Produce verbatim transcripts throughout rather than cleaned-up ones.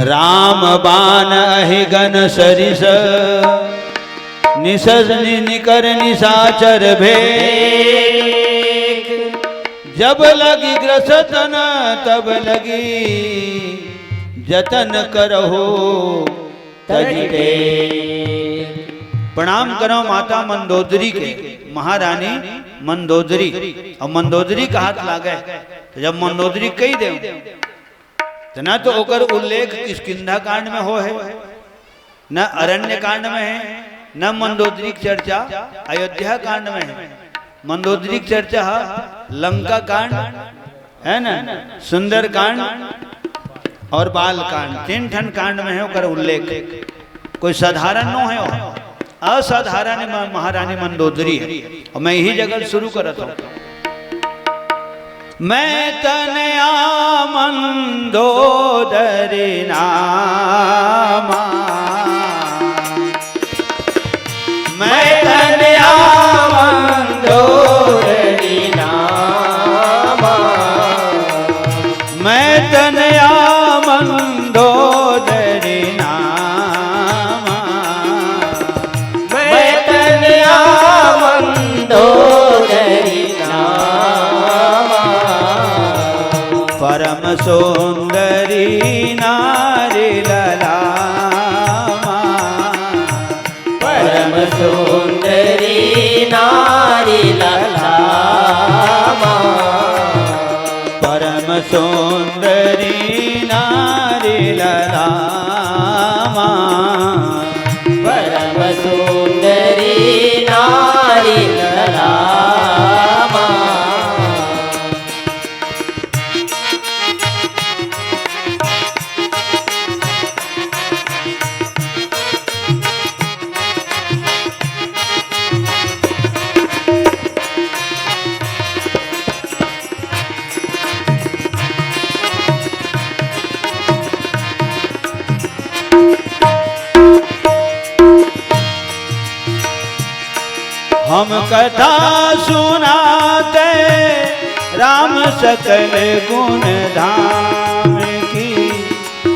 राम बान अहि गन सरिस, निसज नि-, निकर निसाचर भेख। जब लगी ग्रस तन तब लगी जतन करहु तजि टेक। प्रणाम करो माता मंदोदरी के, महारानी मंदोदरी। अउ मंदोदरी कहत लागे, त जब मंदोदरी कहि देव, त न तो ओकर उल्लेख किष्किंधा कांड में होय हे, न अरण्य कांड में हे, न मंदोदरी के चर्चा अयोध्या कांड में हे। मंदोदरी के चर्चा हे लंका कांड, हे न, सुंदर कांड अउ बाल कांड, तीन ठन कांड में हे ओकर उल्लेख। कोई साधारण नो हे, असाधारण म-, महारानी मंदोदरी हे। अउ मैं इही जगह शुरू करत हंव। मैं तनया मंदोदरी नामा, मैं तनया मंदोदरी नामा, मैं तनया मंदोदरी नामा, मैं तनया मंदोदरी नामा, परम सुंदरी नारी ललामा, परम सुंदरी नारी ललामा, परम सुंदरी नारी ललामा, परम सुंदरी नारी ललामा। हम कथा सुनाते राम सकल गुण धाम की,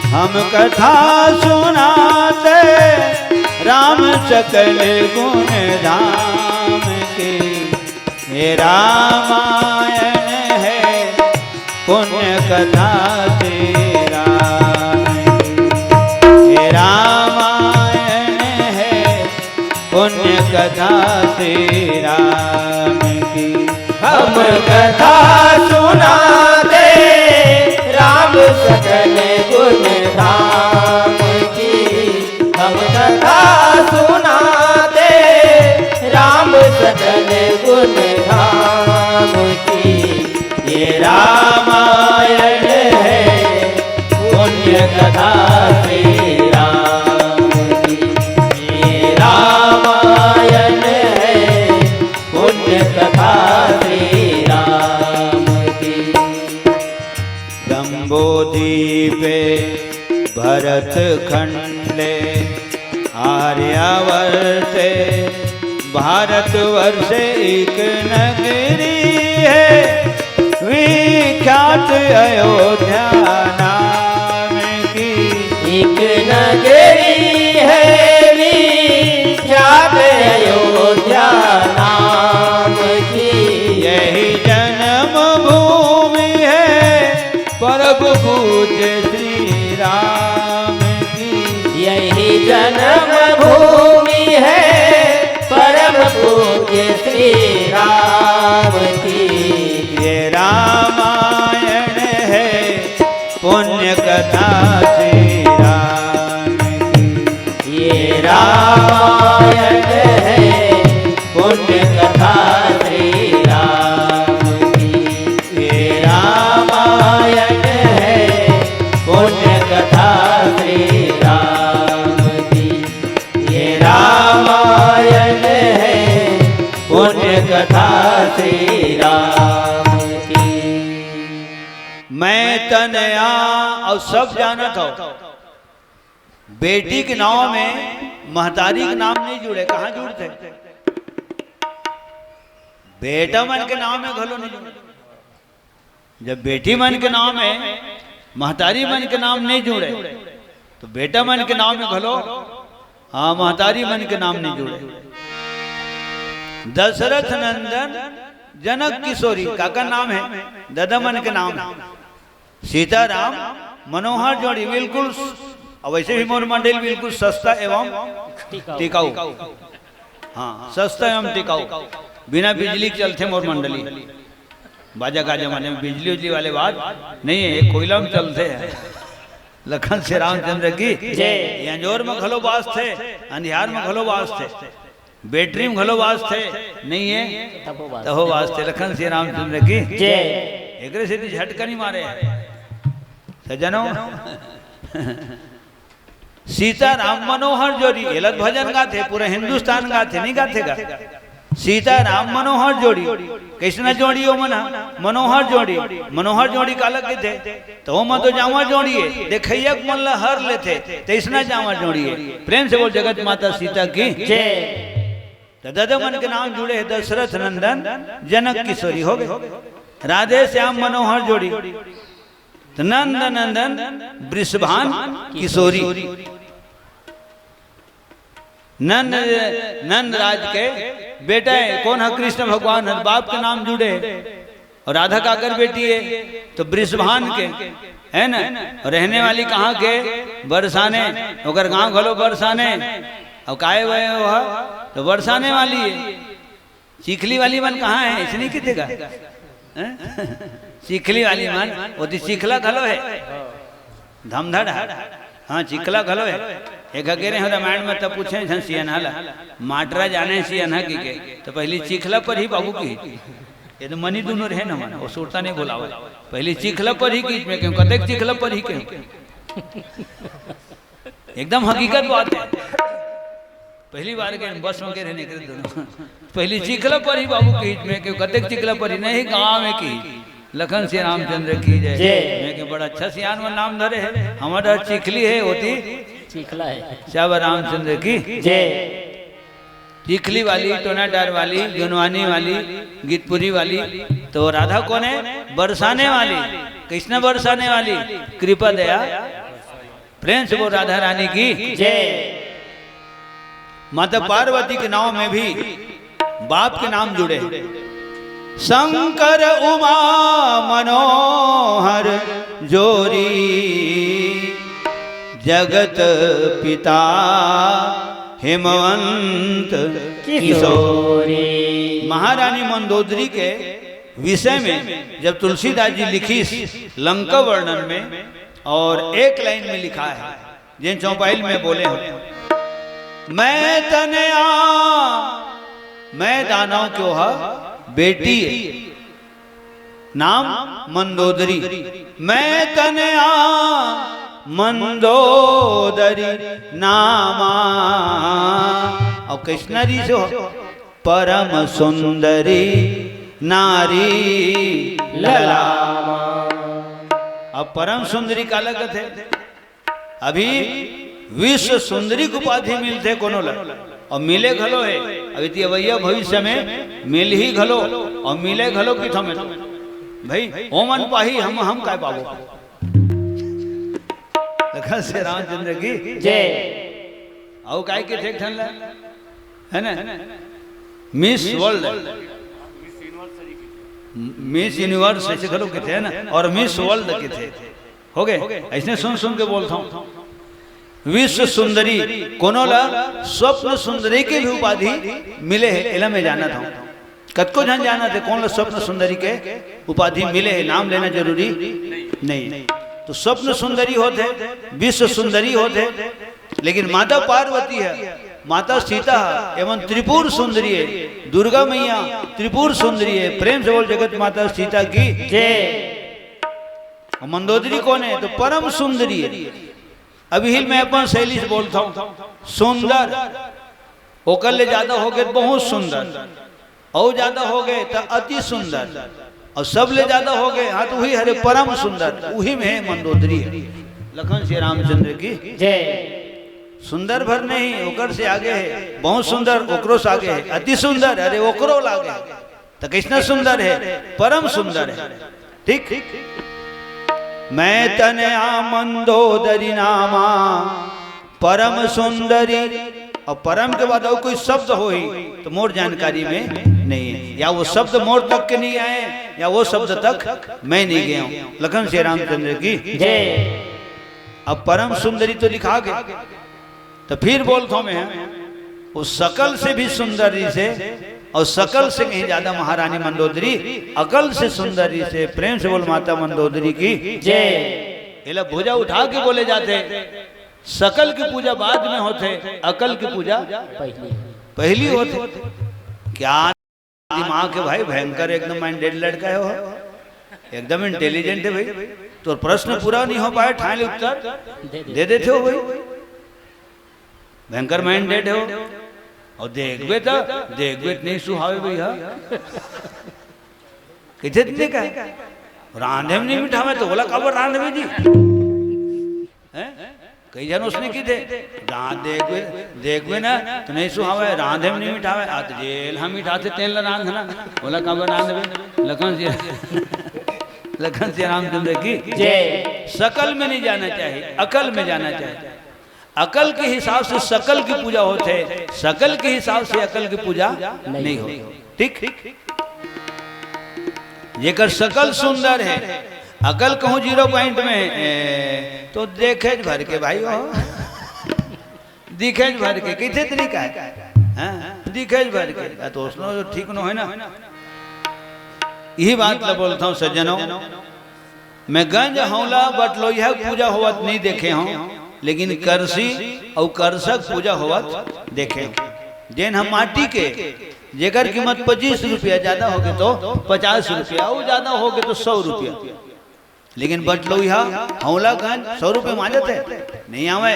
हम कथा सुनाते राम सकल गुण धाम की। ये रामायण है पुण्य कथा श्री राम की, ये रामायण है पुण्य कथा श्री राम की। हम कथा सुनाते राम सकल गुण धाम की, हम कथा सुनाते राम सकल गुण धाम की। ये रामायण है पुण्य कथा श्री राम की, ये रामायण है पुण्य कथा श्री राम की। जम्बूद्वीपे भरत खंडे आर्यावर्ते भारतवर्षे एक नगरी है विख्यात अयोध्या नाम की। एक नगरी है विख्यात अयोध्या नाम की। यही जन्म भूमि है परम पूज्य श्री राम की। यही जन्म भूमि है परम पूज्य श्री राम की। ये रामायण है पुण्य कथा श्री राम की। ये रामायण है पुण्य कथा श्री राम की। ये रामायण है पुण्य कथा श्री राम की। ये रामायण है पुण्य कथा श्री राम की। मैं तनया अउ सब जानत हव, बेटी के नाव में महतारी के नाम नइ जुड़े, कहाँ जुड़थे? बेटा मन के नाव में घलो नइ जुड़े। जब बेटी मन के नाम हे, महतारी मन के नाम नहीं जुड़े, तो बेटा मन के नाम में घलो, हाँ, महतारी मन के नाम नहीं जुड़े। दशरथ नंदन जनक किशोरी, काकर नाम हे? ददा मन के नाम हे। सीताराम मनोहर जोड़ी, बिल्कुल स-, अउ वैसे भी मोर मंडली बिल्कुल सस्ता एवं टिकाऊ। टिकाऊ। हाँ, सस्ता एवं टिकाऊ। बिना बिजली के चलथे मोर मंडली। बाजा गाजा माने बिजली उजली वाले बात नहीं हे, ये कोयला में चलथे। लखन श्री रामचंद्र की जय। ये अंजोर में घलो बाजथे, अंधियार में घलो बाजथे, बैटरी में घलो बाजथे, नहीं हे? तभो बाजथे। तभो बाजथे। लखन श्री रामचंद्र की जय। एकरे सेती झटका नहीं मारे। सज्जनों, सीताराम मनोहर जोड़ी, एला त भजन गाथे, पूरा हिंदुस्तान गाथे, नहीं गाथे गा? सीताराम मनोहर जोड़ी, कइसना जोड़ी ओ मन ह? मनोहर जोड़ी। मनोहर जोड़ी काला कहिथे? त ओमा तो जांवर जोड़ी हे, देखइया के मन ला हर लेथे, तइसना जांवर जोड़ी हे। प्रेम से बोल जगत माता सीता की जय। त ददा मन के नाम जुड़े हे दशरथ नंदन जनक किशोरी होगे। राधे श्याम मनोहर जोड़ी, त नंद नंदन वृषभान किशोरी। नंद, नंद राज के बेटा हे, कोन ह? कृष्ण भगवान ह, बाप के नाम जुड़े हे। अउ राधा काकर बेटी हे? त वृषभान के, हे ना? अउ रहने वाली कहाँ के? बरसाने। ओकर गांव घलो बरसाने। अउ काय वय ओह? त बरसाने वाली हे। चिखली वाली मन कहाँ हे? अइसने कहिथे गा? हैं? चिखली वाली मन, ओती चिखला घलो हे। धमधड़ हे। हाँ, चिखला घलो हे। एक घगे रहे रामायण में, तब पूछे झन सियनहा ला, माटरा जाने सियनहा कहिके, त पहिली चिखला परही बाबू कही। ये तो मनी दूनों रहे न मन, ओ सुरता नहीं भुलावय। पहिली चिखला परही कहिस, मैं कहेंव, कतेक चिखला परही कहेंव। एकदम हकीकत बात हे। पहिली बार के बस में के रहे, निकले दूनों। पहिली चिखला परही बाबू कहिस, मैं कहेंव, कतेक चिखला परही? नहीं, गांव में कहिस। लखन श्री रामचंद्र की जय। जय। मैं कहेंव, बड़ा अच्छा सियान में नाम धरे हे, हमर डहर चिखली हे, ओती चिखला हे। श्यावर रामचंद्र की जय। चिखली वाली, टोनाटार वाली, जुनवानी वाली, गीतपुरी वाली, त राधा कोन हे? बरसाने वाली। कइसना बरसाने वाली? कृपा दया। प्रेम से बोल राधा रानी की जय। माता पार्वती के नाम में भी बाप के नाम जुड़े। शंकर उमा मनोहर जोड़ी, जगत पिता हिमवंत किशोरी। महारानी मंदोदरी के विषय में जब तुलसीदास जी लिखिस लंका वर्णन में, अउ एक लाइन में लिखाय हे, जेन चौपाई ल मैं बोले हंव, मैं तनया, मैं दानव के ओह बेटी हे, नाम मंदोदरी। मैं तनया मंदोदरी नामा। अउ कइसना रिहिस ओ? परम सुंदरी नारी ललामा। अब परम सुंदरी काला कथे? अभी विश्व सुंदरी के उपाधि मिलथे कोनो ला, अउ मिले घलो हे। अभी त अवइया भविष्य में मिलही घलो, अउ मिले घलो किथों में तो। भाई, ओमन पाही, हम, हम काय पाबो? लखन श्री रामचंद्र की जय। अउ काय कथे एक ठन ला, हे ना? मिस वर्ल्ड, मिस यूनिवर्स अइसे घलो कथे, हे ना? अउ मिस वर्ल्ड कथे। होगे? अइसने सुन सुन के बोलथंव। विश्व सुंदरी, कोनो ला स्वप्न सुंदरी के भी उपाधि मिले हे, एला मैं जानत हंव। कतको झन जानत हे, कोन ल स्वप्न सुंदरी के उपाधि मिले हे, नाम लेना जरूरी नहीं। त स्वप्न सुंदरी होथे, विश्व सुंदरी होथे, लेकिन माता पार्वती हे, माता सीता हे, एमन त्रिपुर सुंदरी हे, दुर्गा मैया त्रिपुर सुंदरी हे। प्रेम से बोल जगत माता सीता की जय। अउ मंदोदरी कोन हे? त परम सुंदरी हे। अभी मैं अपन शैली से बोलथंव, सुंदर, ओकर ले जादा होगे त बहुत सुंदर, अउ जादा होगे त अति सुंदर, अउ सब ले जादा होगे, हाँ, त उही हरे परम सुंदर, उही में हे मंदोदरी हे। लखन श्री रामचंद्र की जय। सुंदर भर नहीं, ओकर से आगे हे, बहुत सुंदर, ओकरो से आगे हे, अति सुंदर, अरे ओकरो ले आगे हे। त कइसना सुंदर हे? परम सुंदर हे। ठीक। मैं तनया मंदोदरी नामा परम सुंदरी। अब परम के बाद अउ कोई शब्द होही तो मोर जानकारी में नहीं है, या वो शब्द मोर तक के नहीं आए, या वो शब्द तक मैं नहीं गया हूँ। लखन श्री रामचंद्र की। जय। अब परम सुंदरी तो लिखा गया, तो फिर बोलता हूँ मैं, वो सकल से भी सुंदर रीसे, और सकल से कहीं ज्यादा महारानी मंदोदरी, अकल से सुंदर रीसे। प्रेम से बोल माता मंदोदरी की। जय। एला भुजा उठा के बोले जाथे, सकल की पूजा बाद में होथे, अकल की पूजा पहली। पहली होथे। क्या दिमाग है भाई, भयंकर एकदम माइंडेड लड़का है वो, एकदम इंटेलिजेंट है भाई। तो प्रश्न पूरा नहीं हो पाए, ठान ले उत्तर दे दे। दे देते हो भाई। भयंकर माइंडेड हो। और देखबे तो, देखबे तो नहीं सुहावे भैया। किथे दिने का रांधे में नहीं मिठावे तो बोला काबर रांधबे जी। हैं? कई जन उसने की थे, रांध देखबे, देखबे ना तो नहीं सुहावे, रांधे में नहीं मिठावे, आ तो जेल हम मिठाते तेल ला रांधना। बोला काबर रांधबे। लखन से लखन से रामचंद्र की। जय। सकल में नहीं जाना चाहिए, अकल में जाना चाहिए। अकल के हिसाब से सकल की पूजा होथे, सकल के हिसाब से अकल की पूजा नहीं होती। ठीक। जेकर सकल सुंदर है, अकल कहूँ जीरो पॉइंट में है, तो देखेज भर के भाई हो। दिखेज भर के किथे तरीका है? हाँ, दिखेज भर के। आ, तो उसनो ठीक न है ना। यही बात ला बोलता हूँ सज्जनों, मैं गंज हौला बटलोइहा पूजा होवत नहीं देखे हूँ, लेकिन करसी और करसक पूजा होवत देखे हूँ। जेन हम माटी के, जेकर कीमत पच्चीस रुपया, ज्यादा होगे तो पचास रुपया, और ज्यादा होगे तो सौ रुपया। लेकिन बटलोइहा हौला गंज सौ रुपया माजत है, नहीं आवे।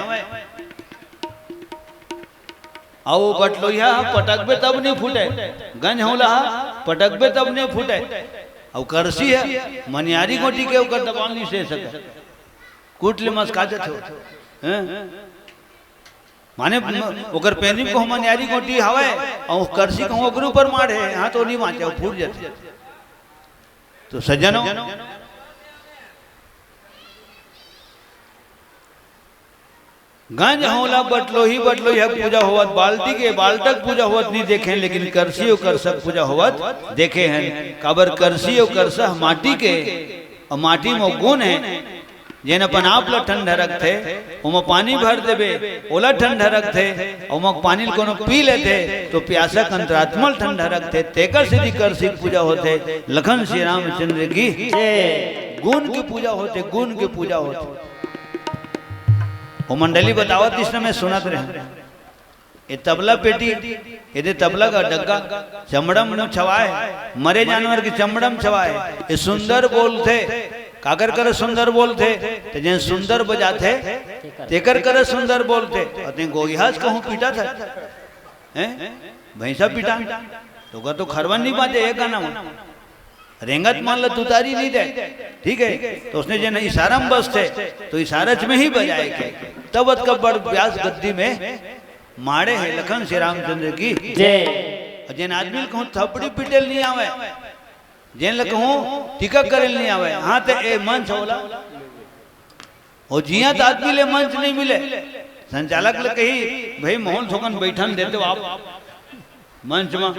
अउ बटलोइहा पटकबे तब नहीं फूटे, गंज हौला हा पटकबे तब नहीं फूटे। अउ करसी है मनियारी गोटी के ओकर दबाव नहीं से सके, कूट ले मस्का जथे। हैं? माने म-, ओकर पेंदी कहूँ मनियारी गोटी हवे, अउ करसी कहूँ ओकर ऊपर मारे, हाँ तो नहीं बाँचे, फूट जाथे। तो सज्जनों, गंज हौला बटलोही, बटलोही ह पूजा होवत, बाल्टी के बाल्टक पूजा होवत नहीं देखे, लेकिन करसी अउ करसक पूजा होवत देखे हैं। काबर करसी अउ करसा माटी के, अउ माटी में गुण है, जेन अपन आप ला ठंडा रखथे, ओमा पानी भर देबे, ओला ठंडा रखथे, ओमा पानी ल कोनो पी लेथे, तो प्यासक अंतरात्मा ल ठंडा रखथे, तेकर सेती करसी के पूजा होथे। लखन श्री रामचंद्र की। जय। गुण की पूजा होथे, गुण की पूजा होथे। वो मंडली बतावत इसने मैं सुनत रहे, ये तबला पेटी, ये दे तबला का डग्गा, चमड़ा म छवाए, मरे जानवर के चमड़ा म छवाए, ये सुंदर बोलथे। काकर करे सुंदर बोलथे? तो जेन सुंदर बजाथे, तेकर करे सुंदर बोलथे। अते गोइहास कहूँ पीटा था, हैं? भैंसा पीटा, तो का तो खरवन नहीं बाजे, एक गाना में। रेंगत मान ला तुतारी नहीं दे, ठीक है, तो उसने जेन इशारा में बसथे, तो इशारा में ही बजाए के। तब अतका बड़ व्यास गद्दी में माड़े है लखन श्री रामचंद्र की। जय। अउ जेन आदमी ल कहूँ थपड़ी पीटे ल नहीं आवे, जेन ल कहूँ टीका करे ल नहीं आवे, हाँ, ते ए मंच होला। अउ जियत आदमी ले मंच नहीं मिले, संचालक ले कही, "भाई, मोहन थोकन बैठन देते हो आप मंच में।"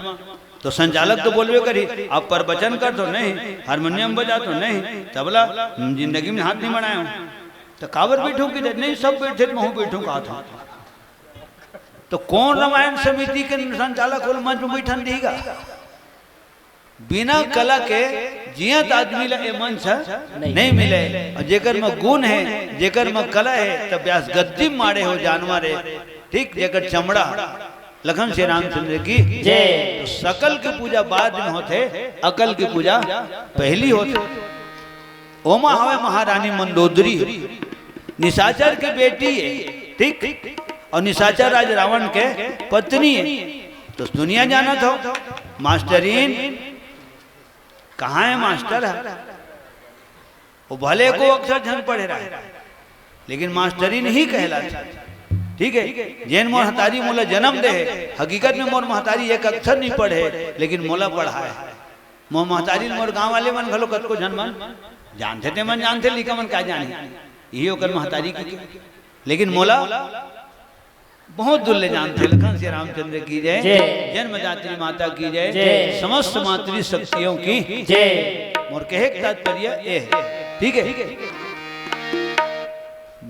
तो संचालक तो बोलबे करी, "आप प्रवचन करथो?" "नहीं।" "हारमोनियम बजाथो?" "नहीं।" "तबला?" "जिंदगी में हाथ नहीं बढ़ाया हूँ।" "तो काबर बैठो?" कि "नहीं, सब बैठे, मैं हूँ बैठूँ," कहा था। तो कौन रामायण समिति के संचालक होल मंच में बैठन देगा? बिना कला के जियत आदमी ला ए मंच ह नहीं। नहीं मिले। अउ जेकर म गुण है, जेकर म कला है, त व्यास गद्दी माड़े हो जानवर है। ठीक, जेकर चमड़ा लखन श्री रामचंद्र की। जय। तो सकल की पूजा बाद में होथे, अकल की पूजा पहली होथे। ओमा हवे महारानी मंदोदरी, निशाचर के बेटी है, ठीक, अउ निशाचर राज रावण के पत्नी है। तो दुनिया जानत हो, मास्टरीन कहाँ है मास्टर है? वो भले को अक्षर झन पढ़े रहे, लेकिन मास्टरीन ही कहलाथे। ठीक है, जेन मोर महतारी मोला जन्म दे है, हकीकत में मोर महतारी एक अक्षर नहीं पढ़े, लेकिन मोला पढ़ाए है। मोर महतारी ल मोर गांव वाले मन घलो कतको झन मन जानथे, ते मन जानथे, लइका मन का जाने, इही ओकर महतारी की। लेकिन मोला बहुत दूर ले जानथे। लखन श्री रामचंद्र की जय, जय। जन्मदात्री माता की जय, जय। समस्त मातृ शक्तियों की जय। मोर कहे के तात्पर्य ये है, ठीक है?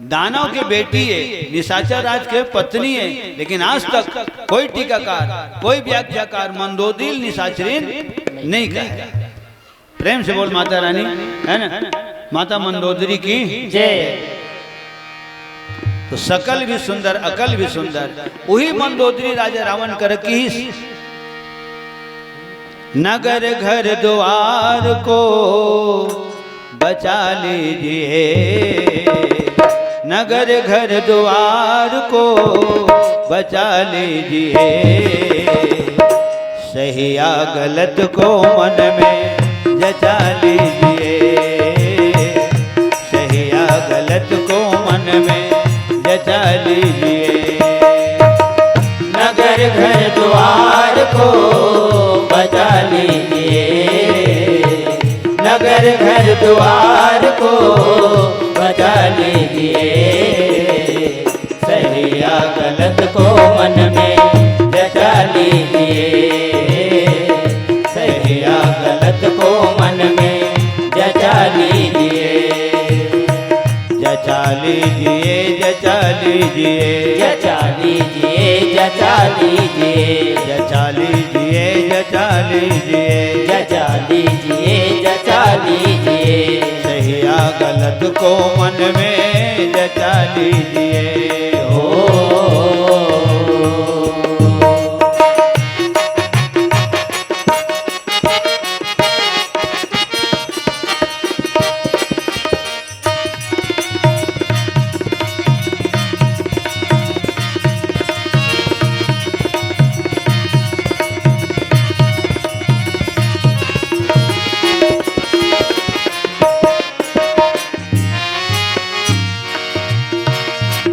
दानव के बेटी है, निशाचर राज के पत्नी है, लेकिन आज तक कोई टीकाकार, कोई व्याख्याकार मंदोदरी ल निशाचरिन नहीं कहे। प्रेम से बोल माता रानी, है ना? माता मंदोदरी की जय। तो सकल भी सुंदर, अकल भी सुंदर, वही मंदोदरी राजा रावण कर की। नगर घर द्वार को बचा लीजिए, नगर घर द्वार को बचा लीजिए, सही या गलत को मन में जचा लीजिए, सही या गलत को मन में जचा लीजिए। नगर घर द्वार को बचा लीजिए, नगर घर द्वार को बचा लीजिए, सही या गलत को मन में जचा लीजिए, सही या गलत को मन में जचा लीजिए। जचा लीजिए, जचा लीजिए। जचा लीजिए, जचा लीजिए। जचा लीजिए, जचा लीजिए। जचा लीजिए, जचा लीजिए। सही या गलत को मन में जचा लीजिए। हो।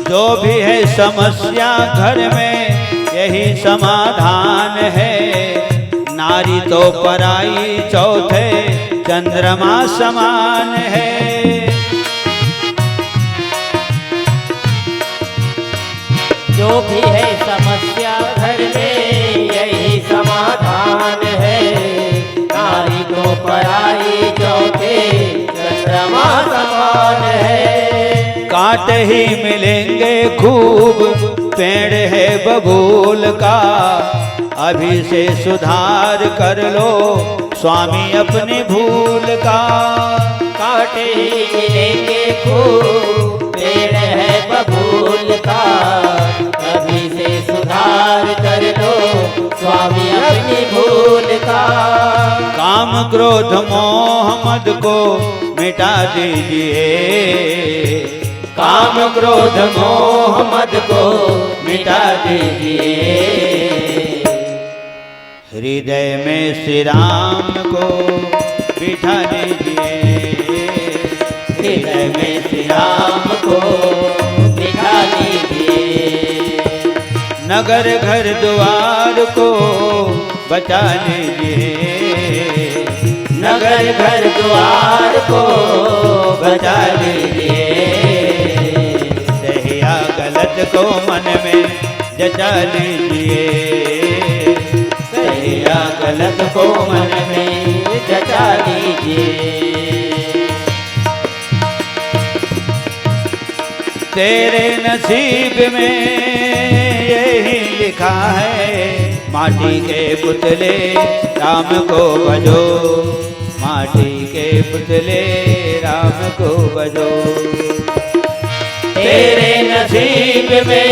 जो भी है समस्या घर में, यही समाधान है। नारी तो पराई चौथे चंद्रमा समान है। जो भी है समस्या घर में, यही समाधान है। नारी तो पराई चौथे चंद्रमा समान है। कांटे ही मिलेंगे खूब पेड़ है बबूल का, अभी से सुधार कर लो स्वामी अपनी भूल का। कांटे ही मिलेंगे खूब पेड़ है बबूल का, अभी से सुधार कर लो स्वामी अपनी भूल का। काम क्रोध मोह मद को मिटा दीजिए, काम क्रोध मोह मद को मिटा दीजिए। हृदय में श्री राम को बिठा लीजिए, हृदय में श्री राम को बिठा लीजिए। नगर घर द्वार को बचा लीजिए, नगर घर द्वार को बचा लीजिए। सही या गलत को मन में जचा लीजिए, सही या गलत को मन में जचा लीजिए। तेरे नसीब में यही लिखा है, माटी के पुतले राम को भजो, माटी के पुतले राम को भजो। तेरे नसीब में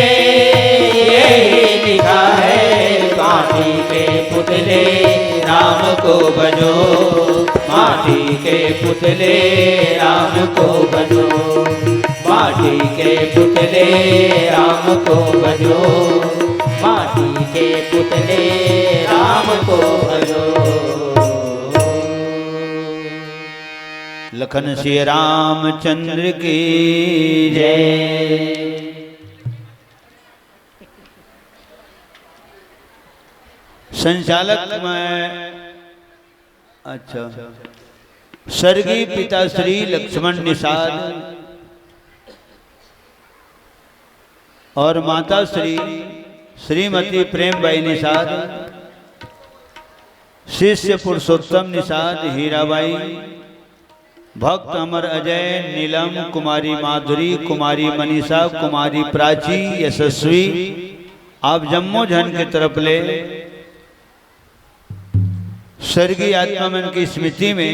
यही लिखा है, माटी के पुतले राम को भजो, माटी के पुतले राम को भजो, माटी के पुतले राम को भजो, माटी के पुतले राम को भजो। लखन श्री रामचंद्र की जय। संचालक, मैं अच्छा, स्वर्गीय पिता श्री लक्ष्मण निषाद और माता श्री श्रीमती प्रेमबाई निषाद, शिष्य पुरुषोत्तम निषाद, हीराबाई, भक्त अमर अजय, नीलम, कुमारी माधुरी, कुमारी मनीषा, कुमारी प्राची, यशस्वी, आप जम्मो झन के तरफ ले स्वर्गीय आत्मा मन की स्मृति में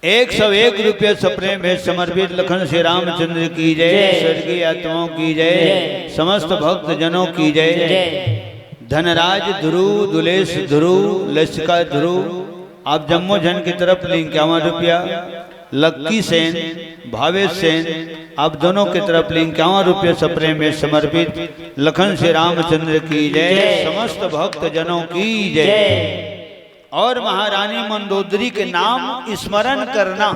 एक सौ एक रुपये सप्रेम भेंट समर्पित। लखन श्री रामचंद्र की जय। जय। स्वर्गीय आत्माओं की जय। जय। समस्त भक्त जनों की जय। जय। धनराज ध्रुव, दुलेश ध्रुव, लसिका ध्रुव, आप जम्मो झन की तरफ ले इक्यावन रुपया, लक्की सेन, भावेश सेन, आप दोनों की तरफ ले इक्यावन रुपये सप्रेम भेंट समर्पित। लखन श्री रामचंद्र की जय। जय। समस्त भक्त जनों की जय। जय। और महारानी मंदोदरी के नाम स्मरण करना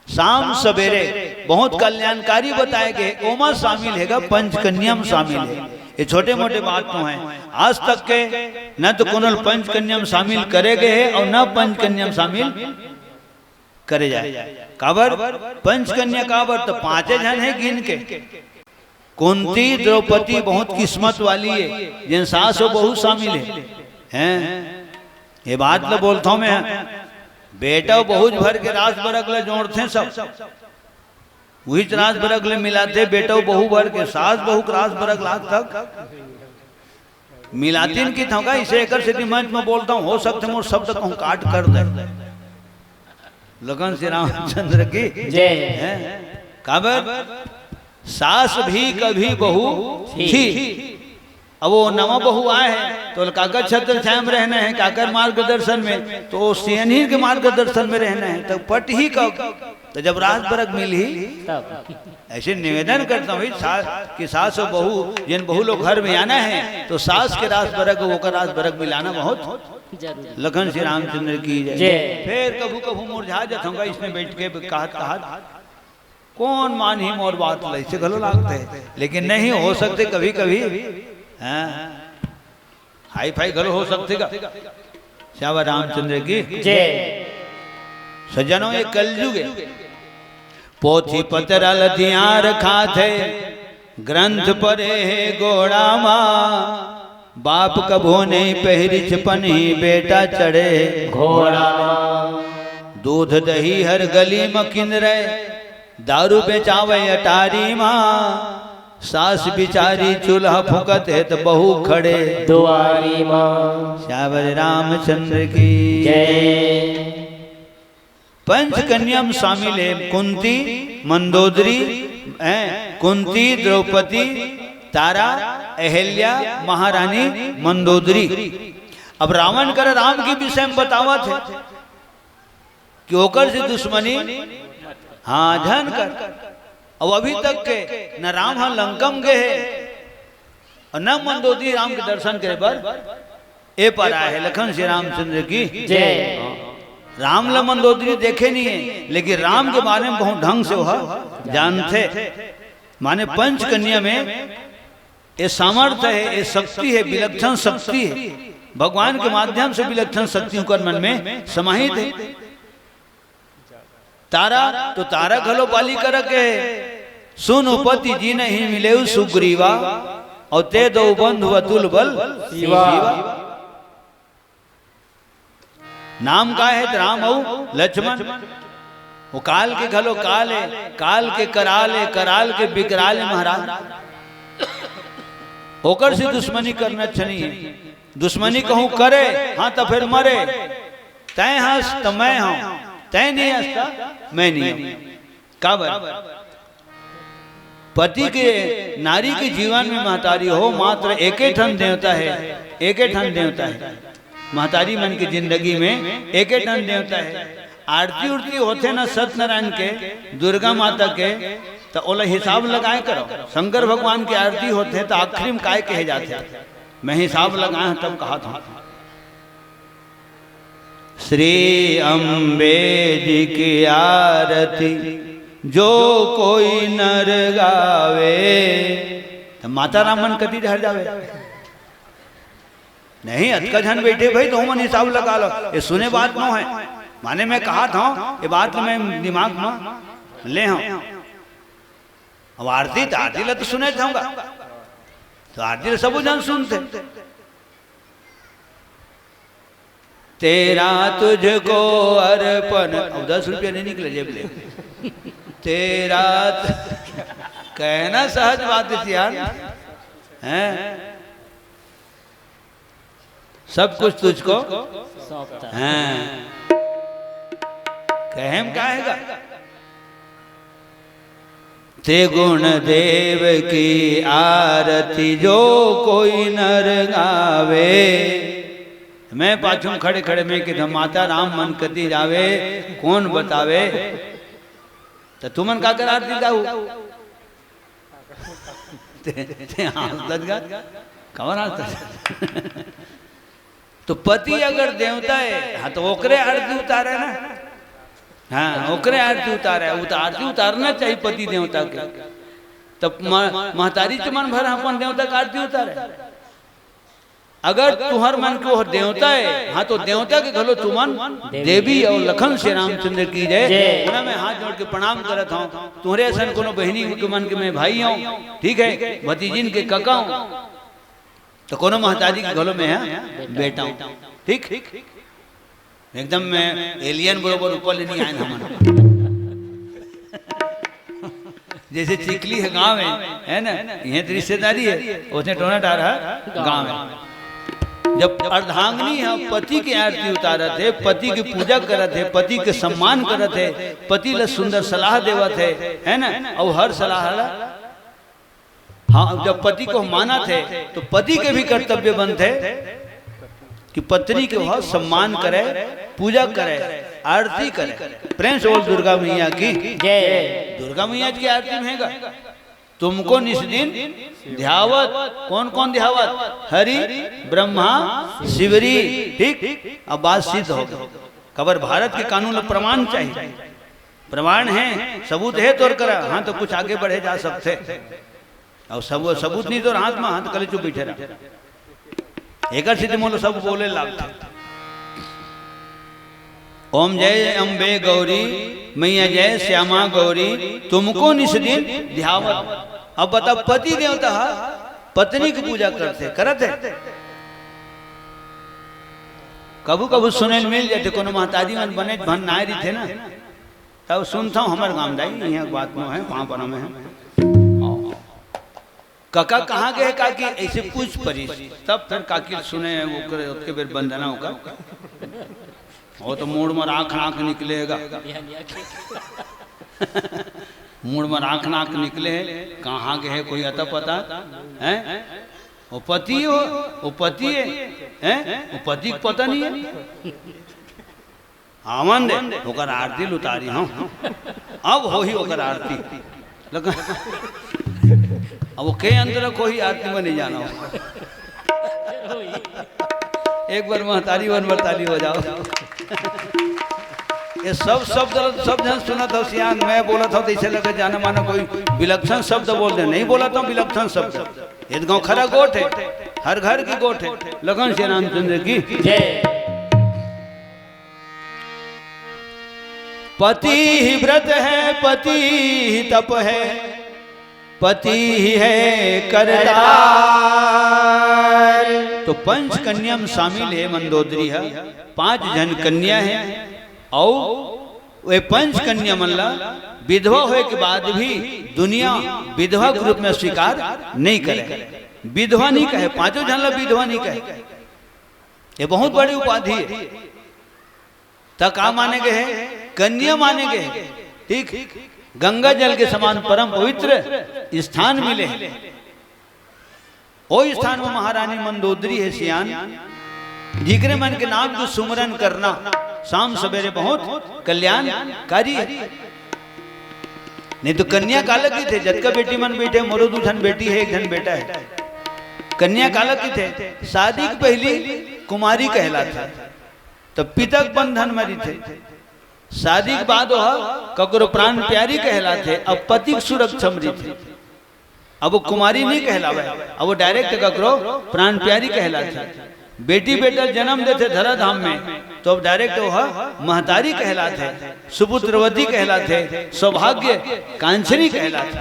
शाम सवेरे बहुत कल्याणकारी बताए गए, ओमा शामिल हैगा, पंचकन्या में शामिल है। ये छोटे मोटे बात तो हैं, आज तक के न तो कोनो पंचकन्या में शामिल करे गए हैं और न पंचकन्या में शामिल करे जाए। काबर? पंचकन्या काबर? तो पांचे झन है गिन के। कुंती, द्रौपदी बहुत किस्मत वाली है, जिन सास और बहू शामिल है। हैं? ये बात ल बोलता हूँ मैं, बेटा बहू भर के रास बरग ल जोड़ते सब, वही रास बरग ल मिलाते, बेटा बहू भर के, सास बहू के रास बरग ल आज तक मिलातीन की थोका। इसे एकर सेती मंच में बोलता हूँ, हो सकते मोर शब्द कहूँ काट कर दे। लखन श्री रामचंद्र की जय। हैं? काबर? सास भी कभी बहू थी। थी। अब वो नवा बहू आए हैं, तो काकर छत्र छाया में रहना है, काकर मार्गदर्शन में, तो वो सियनही के मार्गदर्शन में रहना है, तो पटही कब? तो जब रास बरग मिलही। तब। ऐसे निवेदन करता हूँ भाई, सास, कि सास और बहू, जिन बहू लोग घर में आना है, तो सास के रास बरग, ओकर रास बरग मिलाना बहुत जरूरी। लखन श्री रामचंद्र की जय। जय। फिर कभू कभू मुरझा जाता हूँ, इसमें बैठ के कहत कहत, कौन मानही मोर बात ल, ऐसे घलो लागते हैं। लेकिन नहीं हो सकते कभी कभी, हाँ, हाई फाई घलो हो सकते का। श्यावर रामचंद्र की जय। सज्जनों, ये कलयुग है। पोथी पतरा ल धियां रखाथे, ग्रंथ परे हे गोड़ा मा। बाप कभो नहीं पहिरिच पनही, बेटा चढ़े घोड़ा मा। दूध दही हर गली म किंदरे, दारू बेचावे अटारी मा। सास बिचारी चूल्हा फूकत हे, त बहू खड़े दुआरी मा। श्यावर रामचंद्र की जय। पंचकन्या में शामिल है कुंती, मंदोदरी, हैं, कुंती, द्रौपदी, तारा, अहल्या, महारानी मंदोदरी। अब रावण कर राम के विषय में बतावत है कि ओकर से दुश्मनी, हाँ, झन कर। अब अभी तक के न राम ह लंकम गए है और न मंदोदरी राम के दर्शन करे बर ए पर आए है। लखन श्री रामचंद्र की जय। राम ल मंदोदरी देखे नहीं है, लेकिन राम के बारे में बहुत ढंग से वह जानते। माने पंचकन्या में ये सामर्थ्य है, ये शक्ति है, विलक्षण शक्ति है। भगवान के माध्यम से विलक्षण शक्ति उनकर मन में समाहित है। तारा तो तारा घलो बाली करके है। सुन उपति जिनहि मिलेउ सुग्रीवा, और ते दो बंधु अतुल बल शिवा। शिवा। नाम का है? राम अउ लक्ष्मण। वो काल के घलो काल है, काल के कराल है, कराल के विकराल है महाराज। ओकर से दुश्मनी करना अच्छा नहीं है। दुश्मनी कहूँ करे, हाँ, तो फिर मरे। तैं हस त मैं हूँ, तैं नहीं हस त मैं नहीं हूँ। काबर? पति के, नारी के जीवन में महतारी हो, मात्र एके ठन देवता है, एके ठन देवता है। महतारी मन की जिंदगी में एके ठन देवता है। आरती उरती होथे ना सत्यनारायण के, दुर्गा माता के, त ओला हिसाब लगाए करो। शंकर भगवान की आरती होथे त आखिरी में काय कहे जाथे? मैं हिसाब लगाए हूँ तब कहा था। श्री अम्बे जी की आरती जो कोई नर गावे, त माता राम मन कति डहर जावे। नहीं, अतका झन बैठे भाई, तो मन हिसाब लगा लो। ये सुने बात नो है, माने मैं कहा था, ये बात मैं दिमाग में ले हूँ। अब आरती तो, आरती ला तो सुने थाऊंगा, तो आरती ला सब झन सुनथे। तेरा तुझको अर्पण, अब दस रुपया नहीं निकले जेब ले। तेरा त-, कहना सहज बात है यार, हैं? सब कुछ तुझको सौंपता है। कहे में का हैगा? त्रिगुण देव की आरती जो कोई नर गावे। मैं पाछू खड़े खड़े में किधर माता राम मन कती जावे, कौन बतावे? तो तुमन का कर आरती गाऊ? ते, ते हंसत गा? कवन हंसत? तो पति अगर देवता है, हाँ, तो ओकरे आरती उतारे ना। हाँ, ओकरे आरती उतारे, वो तो आरती उतारना चाहिए पति देवता के। तब म-, महतारी तुमन भर अपन देवता के आरती उतारे। अगर तुहर मन के वो देवता है, हाँ, तो देवता के घलो तुमन देवी और लखन से रामचंद्र की जय। जय। उन्हें मैं हाथ जोड़ के प्रणाम करत हूँ। तुम्हरे असन कोनो बहिनी के मन के मैं भाई हूँ, ठीक है, भतीजिन के कका हूँ, तो कोनो महतारी के घलो मैं, हाँ, बेटा हूँ, ठीक। एकदम मैं एलियन बरोबर ऊपर ले नहीं आए हमन। जैसे चिखली है गांव है, है ना, ये तो रिश्तेदारी है, उसने टोना डारा गांव है। जब अर्धांगिनी है, पति के आरती उतारत है, पति की पूजा करत है, पति के सम्मान करत है, पति ला सुंदर सलाह देवत है, है ना, और हर सलाह ला, हाँ, जब पति को मानत है तो पति के भी कर्तव्य बनथे कि पत्नी के वह सम्मान करे, पूजा करे, आरती करे। प्रेम से बोल दुर्गा मैया की। जय। दुर्गा मैया की आरती में हैगा, तुमको निस दिन ध्यावत। कौन कौन ध्यावत? हरि, ब्रह्मा, शिवरी। ठीक, अब बात सिद्ध हो गई। कबर भारत के कानून ला प्रमाण चाहिए, प्रमाण है, सबूत है तोर करा, हाँ, तो कुछ आगे बढ़े जा सकते। और सब सबूत नहीं तो हाथ में हाथ कले चुप बैठे रहा। एकर से मोलो सब बोले लागथे। ओम जय अम्बे गौरी, मैया जय श्यामा गौरी, तुमको निस दिन ध्यावत। अब बता, पति देवता हा पत्नी की पूजा करथे, करत है? कभू कभू सुने ल मिल जाथे, कोनो महतारी मन बने भन नाय रहिथे ना, तब सुनथव हमर गांव दाई, इहाँ बात नो है, वहाँ पर हम हैं। कका कहाँ गए काकी, ऐसे पूछ परिस, तब फिर काकी सुने, वो करे, ओतके बेर बंदना होगा। वो तो मूड़ में राख राख निकलेगा। मूड़ में राख राख निकले, कहाँ गए कोई अता पता है? वो पति हो, वो पति है, हैं? वो पति को पता नहीं है। आवन दे, ओकर आरती ल उतारी हूँ। अब होही ओकर आरती। लेकिन अब वो के अंदर कोई आरती में नहीं जाना हो। एक बार महतारी वन बार ताली बजाओ। ये सब शब्द सब झन सुनत हो सियान, मैं बोलत हूँ तो ऐसे लगे जाना माना कोई विलक्षण शब्द बोल दे, नहीं बोलत हूँ विलक्षण शब्द। ये तो गाँव खरा गोठ है, हर घर की गोठ है। लखन श्री रामचंद्र की जय। पति ही व्रत है, पति ही तप है, पति ही है करतार। तो पंच कन्या में शामिल है मंदोदरी है, पांच झन कन्या है। और वे पंच कन्या मन ला विधवा होए के बाद भी दुनिया विधवा के रूप में स्वीकार नहीं करे, विधवा नहीं कहे, पांचों झन ला विधवा नहीं कहे। ये बहुत बड़ी उपाधि है। त का माने गए हे? कन्या माने गए हे। ठीक, गंगा जल के समान परम पवित्र स्थान मिले हे। ओ स्थान में महारानी मंदोदरी हे सियान, जिकरे मन के नाम के सुमरन करना शाम सवेरे बहुत कल्याणकारी हे। नहीं तो कन्या काला कहिथे? जतका बेटी मन बैठे, मोरो दू झन बेटी हे, एक झन बेटा हे। कन्या काला कहिथे? शादी के पहली कुमारी कहलाथे। त पिता के बंधन में रहिथे। शादी के बाद ओह ककरो प्राण प्यारी कहलाथे, अब पति के सुरक्षा में रहिथे। अब वो कुमारी नहीं कहलावे, अब वो direct ककरो प्राण प्यारी कहलाथे। बेटी बेटा जन्म देथे धराधाम में, तो अब डायरेक्ट वो महतारी कहलाथे, सुपुत्रवती कहलाथे, सौभाग्य कांक्षिणी कहलाथे।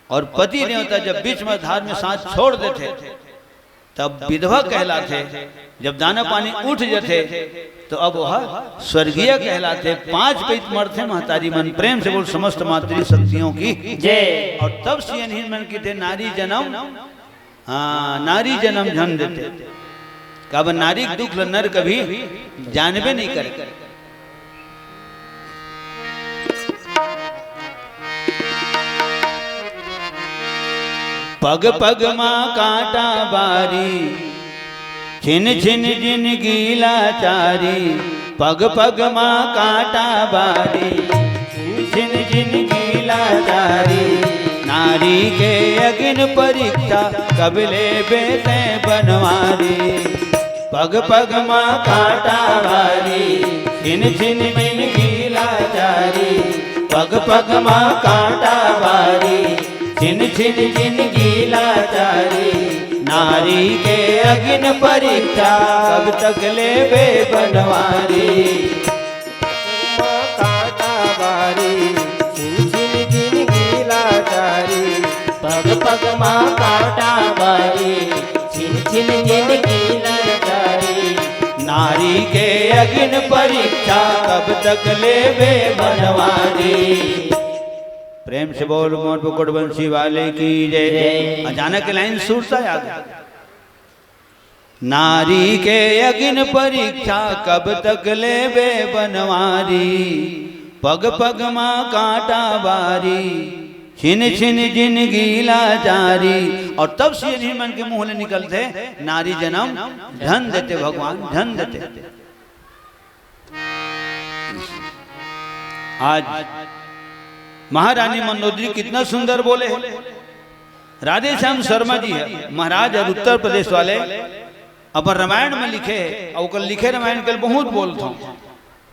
और पति देवता जब बीच में धार में साथ छोड़ देथे, तब विधवा कहलाथे। जब दाना पानी उठ जथे, तो अब वह स्वर्गीय कहलाथे। पांच पइत मरथे महतारी मन। प्रेम से बोल समस्त मातृ शक्तियों की। जय। और तब से इन्हीं मन की थे नारी जन्म, हाँ, नारी जन्म झन देते। काबर नारी के दुख ल नर कभी जानबे नहीं करे। पग पग मा कांटा बारी, छिन छिन जिनगी लाचारी। पग पग मा कांटा बारी, छिन छिन जिनगी लाचारी। नारी के अगिन परीक्षा, कब लेबे तैं बनवारी। पग पग मा कांटा बारी, छिन छिन जिनगी लाचारी। पग पग मा कांटा बारी, छिन छिन जिनगी लाचारी। नारी के अगिन परीक्षा, कब तक लेबे बनवारी। मा कांटा बारी, छिन छिन जिनगी लाचारी। पग पग मा कांटा बारी, छिन छिन जिनगी लाचारी। नारी के अगिन परीक्षा, कब तक लेबे बनवारी। प्रेम से बोल मोर मुकुट बंसी वाले की जय। जय। अचानक लाइन सुरता याद आ गई। नारी के अगिन परीक्षा, कब तक लेबे बनवारी। पग पग मा कांटा बारी, छिन छिन जिनगी लाचारी। और तब से इन्हीं मन के मुंह ले निकलथे, नारी जन्म झन देते भगवान, झन देते। आज महारानी मंदोदरी कितना सुंदर बोले हे। राधेश्याम शर्मा जी हे, महाराज हे उत्तर प्रदेश वाले, अपन रामायण में लिखे हे, अउ ओकर लिखे रामायण के बहुत बोलथों,